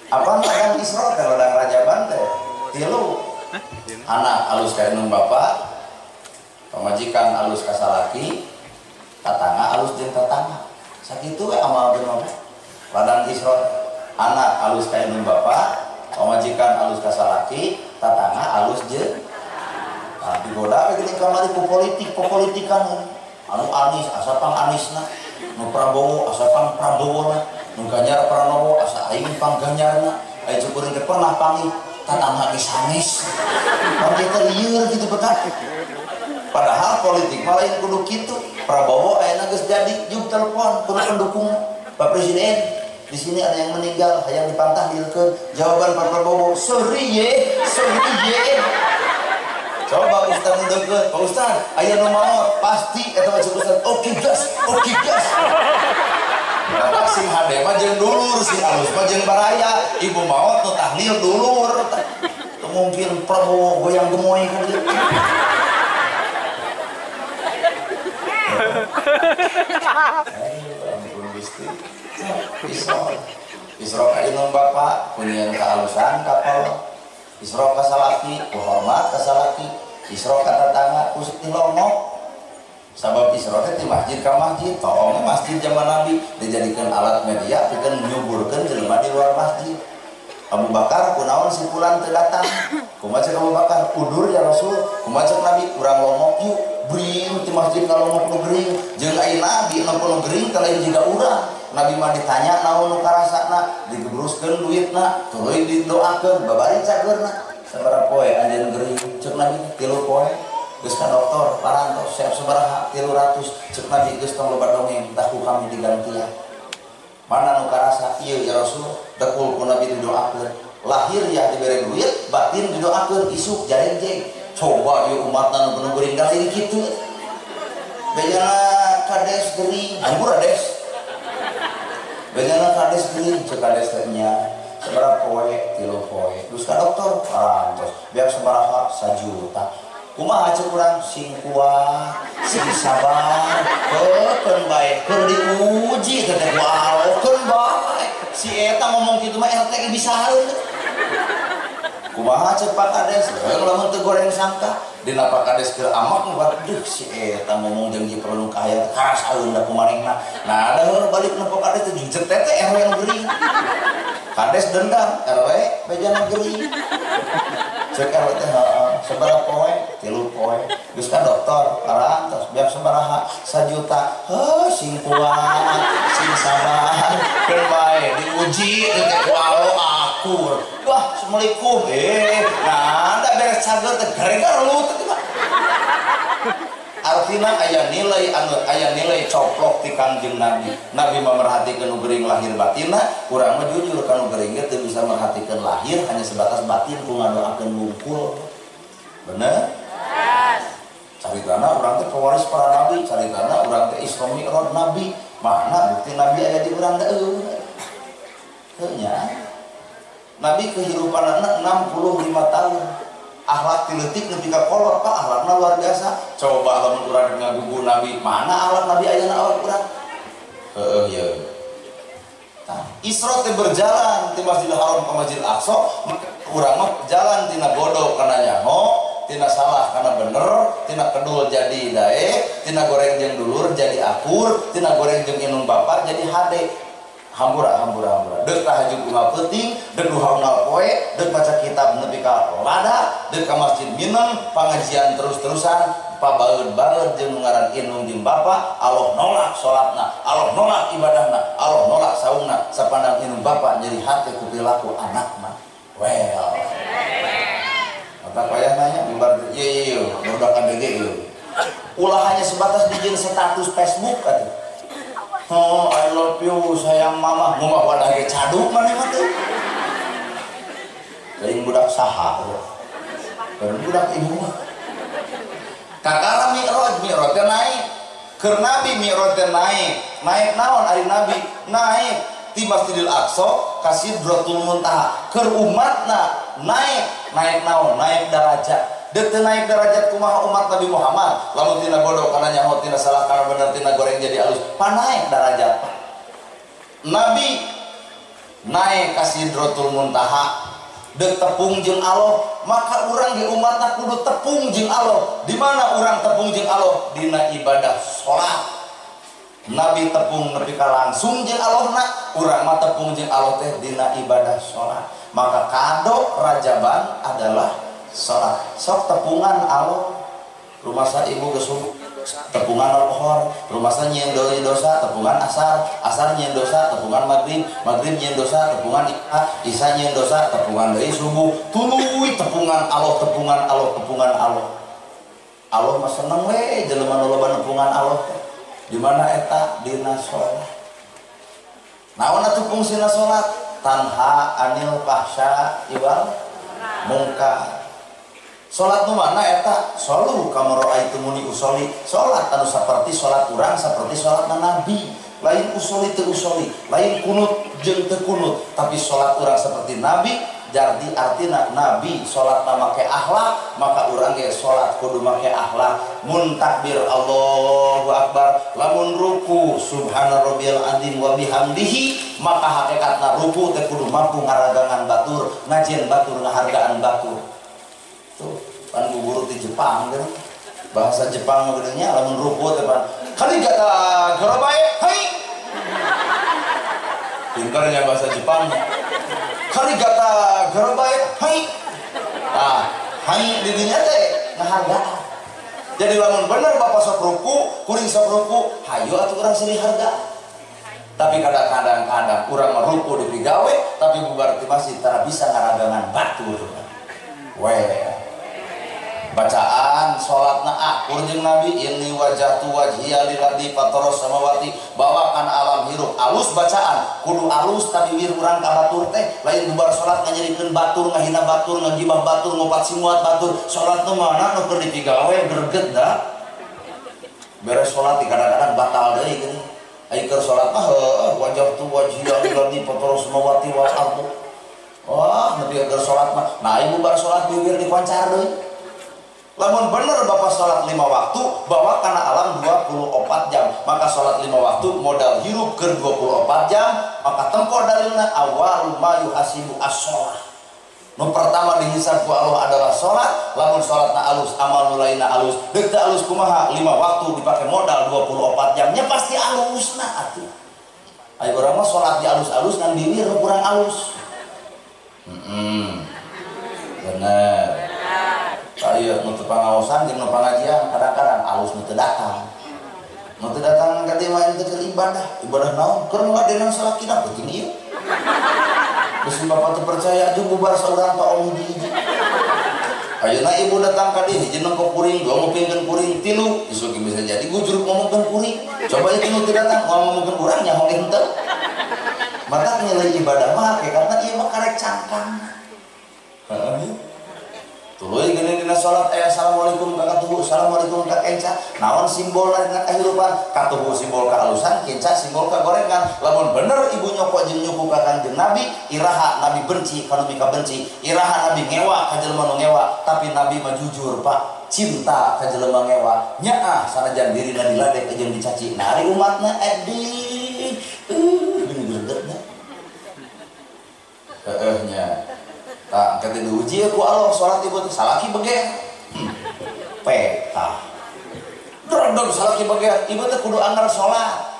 apa ladang Isra teh ladang Rajaban teh? Tilu. Anak alus ka indung bapa, pamajikan alus ka salaki, tatangga alus jeung tatangga. Sakitu we amal teh mah. Ladang Isra anak alus ka indung bapa, pamajikan alus ka salaki, tatangga alus jeung. Nah, digoda we geuning kamari ku politik, politikan anu Anies asa pang Anisna, nu Prabowo asa pang Prabowona, nu Ganjar Pranowo asa aing pang Ganjarna, aya cukureun teh pernah panggih tatangga geus sanes. Pan teh lieur kitu bekat. Padahal politik mah lain kudu kitu. Prabowo ayeuna geus jadi jug telepon kudu pendukung Pak Presiden. Di sini ada yang meninggal, hayang dipantahlilkeun. Jawaban Pak Prabowo, "Sorry ye, sorry ye." Coba Ustaz nu deukeut, Pak Ustaz, aya nu maot, pasti eta mah cek Ustaz, "Oke gas, oke gas." Kata sing hade mah jeung dulur, sing alus mah jeung baraya, ibu maot nu tahlil dulur. Teu mungkin Prabowo goyang gemoy ka dieu. Ampun Gusti. Isra. Isra ka indung bapa, kunyian kaalusan kapal. Isra ka salaki, ku hormat ka salaki. Isra ka tatangga, ku tilongok. Sabab Isra teh ti masjid ka masjid, toongna masjid zaman Nabi dijadikeun alat media pikeun nyuburkeun jelema di luar masjid. Abu Bakar kunaon si fulan teu datang? Kumaha cek Abu Bakar? Udur ya Rasul. Kumaha cek Nabi? Urang longok yuk. Bring ti masjid ka longok nu gering. Jeung ai Nabi nu gering teh lain jiga urang. Nabi mah ditanya naon nu karasana, digebruskeun duitna, tuluy didoakeun, babari cageurna. Sabaraha poe anjeun gering? Cek Nabi 3 poe. Geus ka dokter parantos siap sabaraha 300. Cek Nabi geus tong loba dongeng, tah ku kami digantian. Mana nu karasa ieu ya Rasul, dekul ku Nabi didoakeun. Lahir ya dibere duit, batin didoakeun isuk jarenjeng. Coba ieu umatna nu gering lain kitu. Bejana kades gering, hampura des. Bejana kades gering, cek kades teh nya. Sabaraha poe, 3 poe. Terus ka dokter parantos, biar sabaraha 1 juta. Kumaha cek urang sing kuat, sing sabar, keun bae, keur diuji teh teh keun bae. Si eta ngomong kitu mah RT ge bisa haeun. Kumaha cek Pak Kades, lamun teu goreng sangka, Dina Pak Kades keur amak waduh si eta ngomong jeung Jipril nu kahayang karasaeun da kumanehna. Nah da balik na Pak Kades teh jeung tete RW nu gering. Kades dendam RW bejana gering. Cek RW teh heeh sabaraha poe? 3 poe. Geus ka dokter parantos biar sabaraha? 1 juta. Heuh sing kuat, sing sabar. Keun bae diuji teh ku akur. Wah, assalamualaikum. Nah, da beres cager teh gara-gara lu teh mah. Artina aya nilai anu aya nilai coplok ti Kangjeng Nabi. Nabi memerhatikeun nu gering lahir batinna, urang mah jujur ka nu gering ge teu bisa merhatikeun lahir hanya sebatas batin ku ngadoakeun wungkul. Bener? Caritana urang teh pewaris para nabi, caritana urang teh Isra Mi'raj nabi. Mana bukti nabi aya di urang teh eueuh. Heuh nya. Nabi kehidupanna 65 tahun. Akhlak ti leutik nepi ka kolot Pak, akhlakna luar biasa. Coba lamun urang ngagugu nabi, mana akhlak nabi ayana awak urang? Heueuh ye. Tah, Isra teh berjalan ti Masjidil Haram ka Masjidil Aqsa, maka urang mah jalan tina bodoh kana nyaho, tina salah kana bener, tina kedul jadi daek, tina goreng jeung dulur jadi akur, tina goreng jeung indung bapak jadi hade. Hampura hampura hampura. Deuk tahajud unggal peuting, deuk duha unggal poe, deuk maca kitab nepi ka lada, deuk ka masjid mineng, pangajian terus-terusan, pabaeud-baeud jeung nu ngaran indung jeung bapa, Allah nolak salatna, Allah nolak ibadahna, Allah nolak saumna, sapandang indung bapa nyeri hate ku perilaku anakna. Well. Mata payah nanya bubar ieu ieu budak KDG ieu. Ulah hanya sebatas dijieun status Facebook atuh. Oh, I love you, sayang mama. Ngomong wadah ge caduk maneh mah teh. Teuing budak saha teuing budak ibu mah. Kakara Mi'raj, Mi'raj teh naik. Keur Nabi Mi'raj teh naik. Naik naon ari Nabi? Naik ti Masjidil Aqsa ka Sidratul Muntaha. Keur umatna naik, naik naon? Naik derajat. Deuk teu naik derajat kumaha umat Nabi Muhammad? Lamun tina bodoh kana nyaho, tina salah kana bener, tina goreng jadi alus, panaik derajat. Nabi naik ka Sidratul Muntaha, deuk tepung jeung Allah, maka urang di umatna kudu tepung jeung Allah. Di mana urang tepung jeung Allah? Dina ibadah salat. Nabi tepung nepi ka langsung jeung Allahna, urang mah tepung jeung Allah teh dina ibadah salat. Maka kado rajaban adalah salat. Sok tepungan Allah, rumasa ibu geus tepungan alkohol, rumasa nyieun dosa tepungan asar, asar nyieun dosa tepungan maghrib, maghrib nyieun dosa tepungan isya, isya nyieun dosa tepungan deui subuh, tuluy tepungan Allah, tepungan Allah, tepungan Allah. Allah mah seneng we jelema nu loba nepungan Allah teh. Di mana eta? Dina salat. Naon atuh fungsina salat? Tanha anil fahsya wal munkar. Salat nu mana eta? Solu kama raaitumuni usolli. Salat anu saperti salat urang, saperti salatna Nabi. Lain usoli teu usoli, lain kunut jeung teu kunut, tapi salat urang seperti Nabi. Jadi artina Nabi salatna make akhlak, maka urang ge salat kudu make akhlak. Mun takbir Allahu akbar, lamun ruku subhana rabbiyal azim wa bihamdihi, maka hakikatna ruku teh kudu mampu ngaragangan batur, ngajieun batur, ngahargaan batur. Tuh, pan guru di Jepang gitu. Bahasa Jepang mah geunya lamun ruku teh pan kali gata gorobae hai. Pintarnya bahasa Jepang. Kali gata gorobae hai. Tah, hai di dinya teh ngahargaan. Jadi lamun bener bapak sok ruku, kuring sok ruku, hayu atuh urang silih harga. Tapi kadang-kadang urang mah ruku dipigawe, tapi bubar ti masjid tara bisa ngaragangan batur. Weh. Bacaan salatna akur jeung Nabi, inni wajjahtu wajhiya lilladzi fataras samawati, bawakan alam hirup alus bacaan, kudu alus tapi wir urang ka batur teh, lain bubar salat nganyerikeun batur, ngahina batur, ngagibah batur, ngopat simuat batur. Salat nu mana nu keur dipigawe greget da. Beres salat kadang-kadang batal deui geuning. Ai keur salat mah heueuh wajjahtu wajhiya lilladzi fataras samawati wal ardh. Wah, nepi keur salat mah. Nah, ibu bar salat bibir dikoncar deui. Lamun bener bapak sholat 5 waktu, bawa kana alam 24 jam. Maka sholat 5 waktu modal hirup ke 24 jam, maka tempo dalilna awal ma yuhasibu as-sholah. Nu pertama dihisab ku Allah adalah salat. Lamun salatna alus, amal nu lainna alus. Deuk teu alus kumaha? 5 waktu dipake modal 24 jamnya pasti alusna atuh. Ayo urang mah salat di alus-alus ngan diwir kurang alus. Bener. Ayo nu teu pangaosan jeung nu pangajian kadang-kadang alus nu teu datang. Nu teu datang ka dieu mah teu keur ibadah. Ibadah naon? Keur ngeladenan salakina penting ieu. Terus bapak teu percaya jeung bubar saurang ka om hiji-hiji. Ayeuna ibu datang ka dieu hiji nengko kuring, dua ngupingkeun kuring, tilu isuk bisa jadi gujuruk ngomongkeun kuring. Coba ieu nu teu datang ngomongkeun urang nyaho ge henteu. Maka nilai ibadah mah hakikatna ieu mah karek cangkang. Heeh. Tuluy geuning dina salat aya assalamualaikum ka katuhu, assalamualaikum ka kenca. Naon simbolna dina kahirupan? Katuhu simbol kaalusan, kenca simbol kagorengan. Lamun bener ibu nyokok jeung nyuku ka Kanjeng Nabi, iraha Nabi benci ka nu mika benci, iraha Nabi ngewa ka jelema nu ngewa, tapi Nabi mah jujur Pak, cinta ka jelema ngewa. Nyaah sanajan dirina diladek jeung dicaci. Nah ari umatna edih. Geuning gregetna. Heeh nya. Tak kata diuji ku Allah salat ibu teh salaki beger. Peta. Drodong salaki beger, ibu teh kudu anger salat.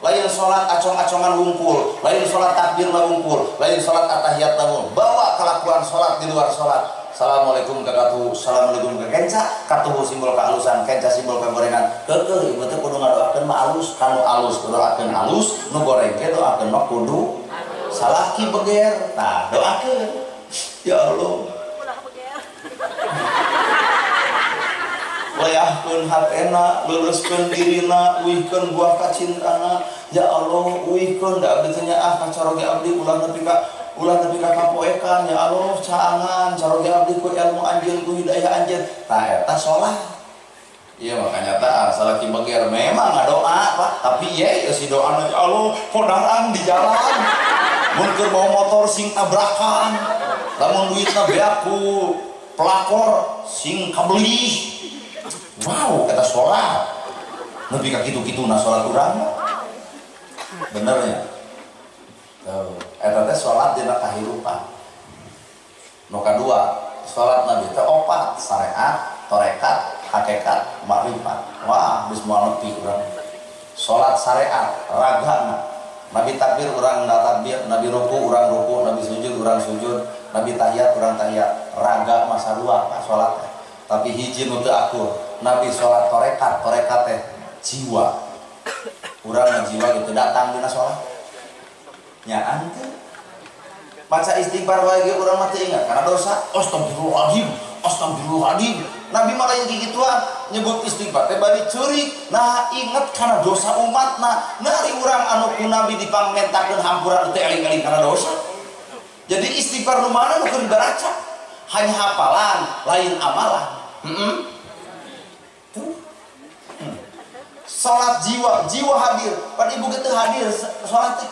Lain salat acong-acongan wungkul, lain salat takbir mah wungkul, lain salat atahiyat mah wungkul. Bawa kelakuan salat di luar salat. Assalamualaikum ka katuhu, assalamualaikum ka kenca, katuhu simbol kealusan, kenca simbol kegorengan. Keukeuh ibu teh kudu ngadoakeun mah alus, kanu alus doakeun alus, nu goreng ge doakeun mah kudu salaki beger. Tah doakeun. Ya Allah, leahkeun hatena, leuleuskeun dirina, uihkeun buah kacintana. Ya Allah, uihkeun da abdi teh nyaah ka caroge abdi ulah nepi ka kapoekan. Ya Allah, caangan caroge abdi ku ilmu anjeun, ku hidayah anjeun. Tah eta salat. Iya makanya tah salaki beger memang ngadoa Pak, tapi ye si doana ya Allah kodaran di jalan. Mun keur bawa motor sing tabrakan. Lamun duitna beak ku pelakor sing kabeli. Wow, kata sholat. Nepi ka kitu-kituna sholat urang. Bener ya? Tuh, eta teh sholat dina kahirupan. Nu kadua, sholat Nabi teh opat, syariat, tarekat, hakikat, makrifat. Wah, geus moal nepi urang. Sholat syariat, ragana. Nabi takbir urang takbir, Nabi ruku urang ruku, Nabi sujud urang sujud, Nabi tahiyat urang tahiyat. Raga masa dua Pak sholat teh. Tapi hiji nu teu akur, Nabi sholat torekat, torekat teh jiwa. Urang jiwa gitu datang dina sholat. Nyaan teh. Maca istighfar wae ge urang mah teu ingat karena dosa. Astagfirullahaladzim, astagfirullahaladzim. Nabi mah lain kikituan nyebut istighfar teh bari ceurik. Nah inget karena dosa umatna. Nah ari urang anu ku Nabi dipangmentakeun hampura teu eling-eling karena dosa. Jadi istighfar nu mana nu keur dibaraca? Hanya hafalan, lain amalan. Tuh. Salat jiwa, jiwa hadir. Pan ibu gitu hadir salat teh.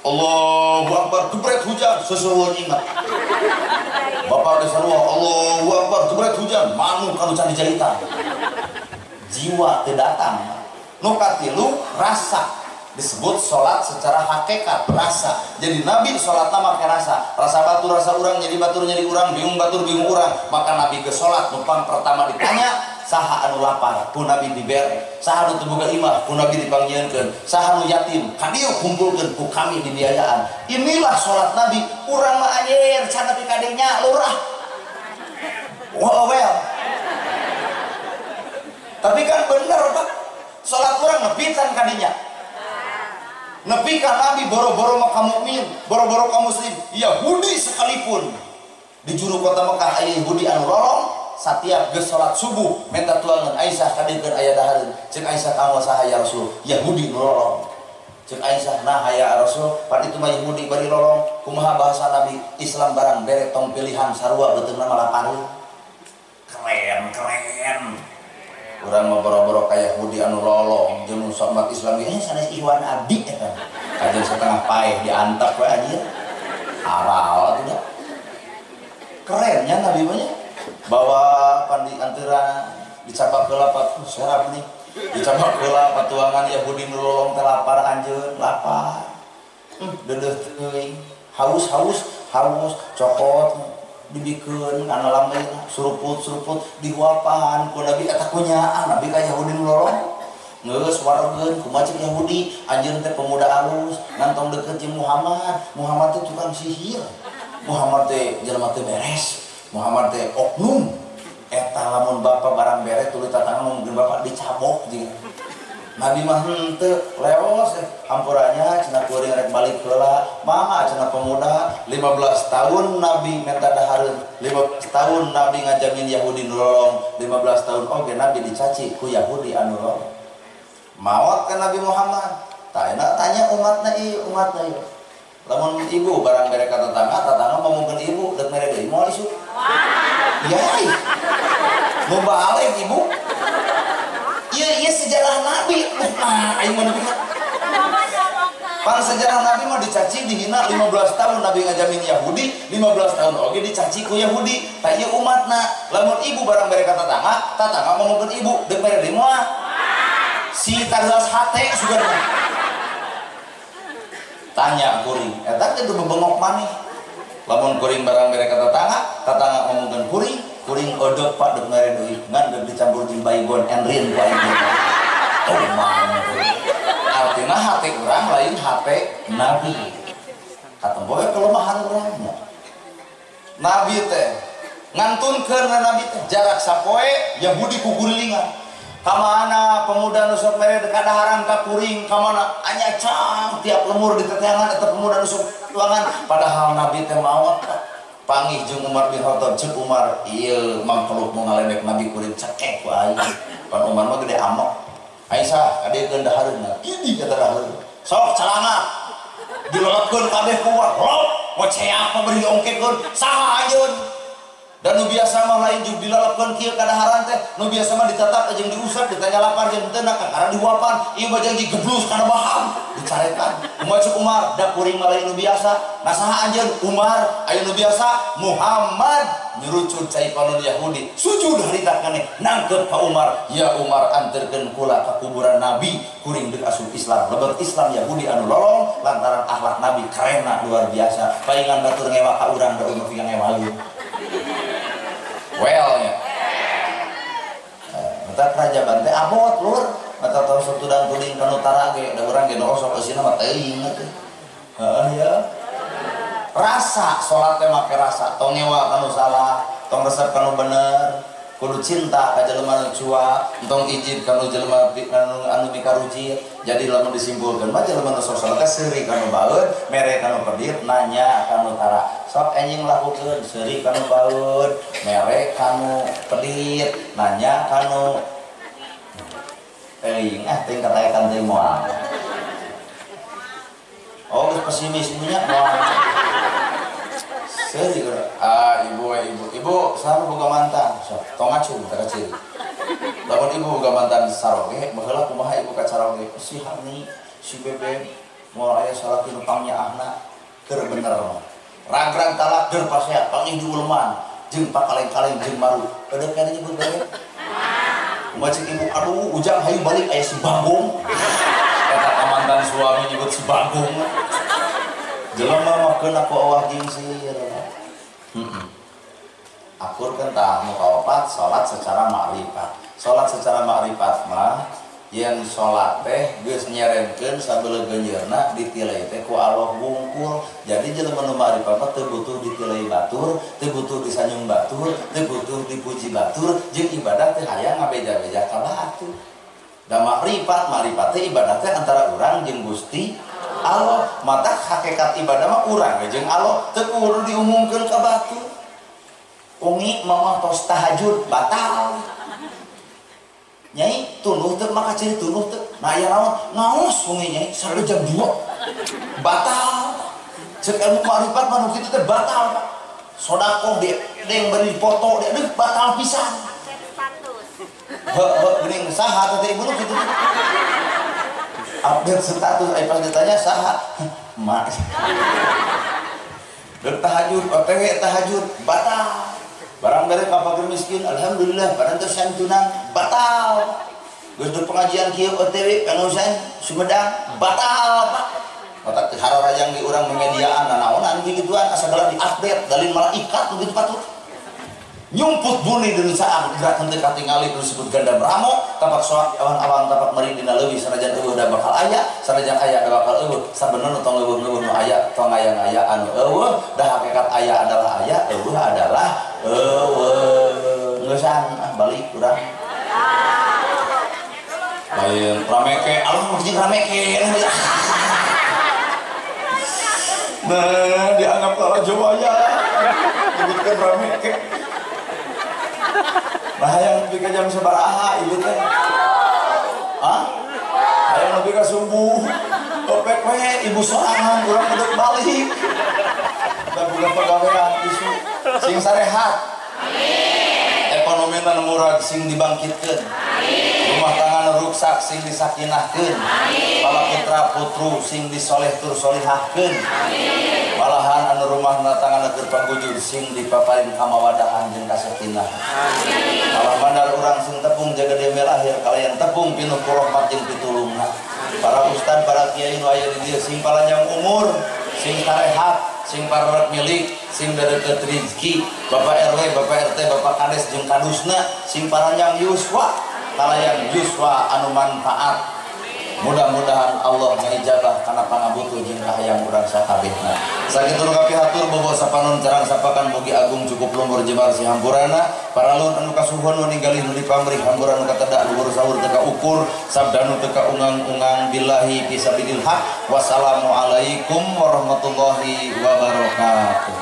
Allahu Akbar, jebret hujan, sesuhun ingat. Bapak geus sarua, Allahu Akbar, jebret hujan, manuk kanu can dijalitan. Jiwa teu datang. Nu katilu rasa. Disebut sholat secara hakikat, rasa. Jadi Nabi sholatna make rasa. Rasa batur, rasa urang, jadi batur, jadi urang, bingung batur, bingung urang. Maka Nabi ke sholat, numpang pertama ditanya, saha anu lapar, ku Nabi dibere. Saha anu teu boga imah, ku Nabi dipanggieunkeun. Saha anu yatim, ka dieu kumpulkeun ku kami dibiayaan. Inilah sholat Nabi. Urang mah anjir, can nepi ka dinya lurah. Wow, well. Tapi kan bener Pak, sholat urang nepitan ka dinya. Nepi ka Nabi boro-boro maka mukmin, boro-boro ka muslim, Yahudi sekalipun. Di juru kota Mekah aya Yahudi anu lolong, satiap geus salat subuh minta tuangan Aisyah kadiekeun aya dahareun. Ceuk Aisyah kamu saha ya Rasul? Yahudi nu lolong. Ceuk Aisyah nah ya Rasul, pan itu mah Yahudi bari lolong. Kumaha bahasa Nabi? Islam barang bere tong pilihan sarua beuteungna mah lapareun. Keren, keren. Urang mah boro-boro ka Yahudi anu lolong jeung umat Islam ge sanes ikhwan abdi eta. Kajeun setengah paeh diantep we anjir. Aral atuh nya. Kerennya Nabi mah nya. Bawa pandi anteuran dicabak heula serap nih. Dicabak heula patuangan Yahudi nu lolong teh lapar anjeun, lapar. Deudeuh teuing, haus-haus, haus, cokot. Dibikeun kana lambeuna suruput-suruput dihuapan ku Nabi eta kunyaan Nabi ka Yahudi nu lolong. Geus wargeun kumaha cek Yahudi anjeun teh pemuda alus nantong deukeut jeung Muhammad. Muhammad teh tukang sihir. Muhammad teh jelema teu beres. Muhammad teh oknum. Eta lamun bapak barang bere tuluy tatangga mungkin bapak dicabok jeung Nabi mah henteu leos hampuranya cenah kuring rek balik heula mangga cenah pemuda 15 tahun Nabi minta dahareun 15 tahun Nabi ngajamin Yahudi nu lolong 15 tahun oge Nabi dicaci ku Yahudi anu lolong maot ka Nabi Muhammad tanya tanya umatna ieu umatna ieu lamun ibu barang bere ka tetangga tetangga ngomongkeun ibu deuk mere deui moal isuk yai mau balik ibu. Iya, iya sejarah Nabi. Nah, aing mah pan sejarah Nabi mah dicaci dihina 15 tahun Nabi ngajamin Yahudi, 15 tahun oge dicaci ku Yahudi. Tah ieu umatna. Lamun ibu barang bere ka tetangga, tetangga ngomongkeun ibu deuk mere deui moal. Si tarlas hate sugan. Tanya kuring, eta teh bebengok maneh. Lamun kuring barang bere ka tetangga, tetangga ngomongkeun kuring, kuring odok pak dek mere deui ngan dek dicampur jeung baygon enrin ku aing. Oh mah. Artina hate urang lain hate Nabi. Katempo we kelemahan urangnya. Nabi teh ngantunkeun Nabi teh jarak sapoe Yahudi kugurilingan. Kamana pemuda nu sok mere kadaharan ka kuring kamana anyacang tiap lemur di teteangan eta pemuda nu sok tuangan padahal Nabi teh maot. Pangih jeung Umar bin Khattab ceuk Umar ieu mangkeluk mau ngaledek Nabi kuring cekek ku aing pan Umar mah gede amok Aisyah kadiekeun dahareunna gini kata dahareun sok calanga dilelepkeun kabeh ku Umar lop ngoceak mah bari diongkekeun saha anjeun dan nu biasa mah lain jeung dilelepkeun kieu kadaharan teh nu biasa mah ditatap jeung diusap ditanya lapar jeung teu kakara dihuapan ieu mah janji geblus kana baham dicarekan kumaha ceuk Umar da kuring mah lain nu biasa nah saha anjeun Umar aya nu biasa Muhammad nyurucut cai panon Yahudi sujud harita keneh nangkep ka Umar ya Umar anterkeun kula ka kuburan Nabi kuring deuk asup Islam lebet Islam Yahudi anu lolong lantaran akhlak Nabi kerenna luar biasa paingan batur ngewa ka urang da umur ngewa well ya. Mata kerajaban teh abot lur, mata tong sok tudang tuding ka nu tara ge, da urang ge nu osok eusina mah teuing atuh. Heeh ya. Rasa salat teh make rasa, tong ngewa ka nu salah, tong resep ka nu bener, kudu cinta ka jelema nu cua, entong ijib ka nu jelema anu mikarujit. Jadi lamun disimpulkeun mah jelema nu sok salat teh seuri ka nu baeud, mere ka nu pedit, nanya ka nu tara. Sok enjing lakukeun seuri ka nu baeud, mere ka nu pedit, nanya ka nu teuing ah teuing kataekan teuing moal. Oh geus pesimis ibunya moal. Seuri ah ibu ibu ibu saha boga mantan sok tong ngacung teh kaciri. Lamun ibu boga mantan saroge baheula kumaha ibu ka caroge si Hani si Bebe moal aya salaki nu pangnyaahna keur bener mah. Ragrag talak der pasea pangih di uleman jeung pakaleng-kaleng jeung maru eueuh kana nyebut bae kumaha ceuk ibu aduh ujang hayu balik aya si Bagong eta ka mantan suami nyebut si Bagong jelema mah keuna ku awah jeung sir heeh akur kan tah nu kaopat salat secara makrifat salat secara makrifat mah yen salat teh geus nyerenkeun sabeleugeunyeurna ditilai teh ku Allah wungkul. Jadi jelema nu makrifat mah teu butuh ditilai batur, teu butuh disanyum batur, teu butuh dipuji batur, jeung ibadah teh hayang ngabeja-beja ka batur. Da makrifat, makrifat teh ibadah teh antara urang jeung Gusti Allah. Mata hakikat ibadah mah urang jeung Allah teu kudu diumumkeun ka batur. Ungi mama tos tahajud batal. Nyai tunuh teu maka ciri tunuh teu. Nah aya naon? Ngaos wengi nyai sampai jam 2. Batal. Ceuk ilmu makrifat mah nu kitu teh batal, Pak. Sodakoh di deng bari foto di aduh batal pisan. Heuh geuning saha teh ibu nu kitu. Update status ai pas ditanya saha? Mak. Deuk tahajud, OTW tahajud batal. Barang bere ka fakir miskin, alhamdulillah, barang teu santunan batal. Geus pengajian kieu OTW pangusan Sumedang batal, Pak. Mata hararajang di urang memediaan nanaonan gituan asa gelar di-update dalin malaikat nu kitu patut. Nyumput buni di saat gerak henteu katingali disebut ganda bramo tapak soak awan-awan tapak meri dina leuwih sanajan eueuh da bakal aya sanajan aya da bakal eueuh sabenerna tong leuweuh-leuweuh nu aya tong aya-aya anu eueuh da hakikat aya adalah aya eueuh adalah eueuh geusan ah balik urang lain rameke alus mah jeung rameke. Nah dianggap kalah Jawa ya nyebutkeun rameke. Nah hayang nepi ka jam sabaraha ibu teh? Hah? Hayang nepi ka subuh. Opek we ibu sorangan urang kudu balik. Da boga pagawean isu sing sarehat. Amin. Ekonomina nu murag sing dibangkitkeun. Amin. Rumah tangga nu ruksak sing disakinahkeun. Amin. Para putra putru sing disoleh tur solihahkeun. Amin. Malahan anu rumahna tangan keur panggujur sing dipaparin kamawadahan jeung kasakinah. Amin. Malah bandar urang sing tepung jaga demi lahir kalayan tepung pinuh ku rahmat jeung pitulungna. Para ustad, para kiai nu aya di dieu sing palanjang umur, sing sarehat, sing pararek milik, sing dadeukeut rezeki, Bapak RW, Bapak RT, Bapak Kades jeung kadusna sing paranjang yuswa kalayan yuswa anu manfaat. Mudah-mudahan Allah ngijabah kana pangabutuh jeung kahayang urang sakabehna. Sakitu nu kapihatur bobo sapanon carang sapakan mugi agung cukup lumbur jemar si hampurana paralun anu kasuhun nu ninggalih nu dipamrih hampura nu katedak luhur sahur teu kaukur sabda nu teu kaungang-ungang billahi fisabilil haq. Wassalamualaikum warahmatullahi wabarakatuh.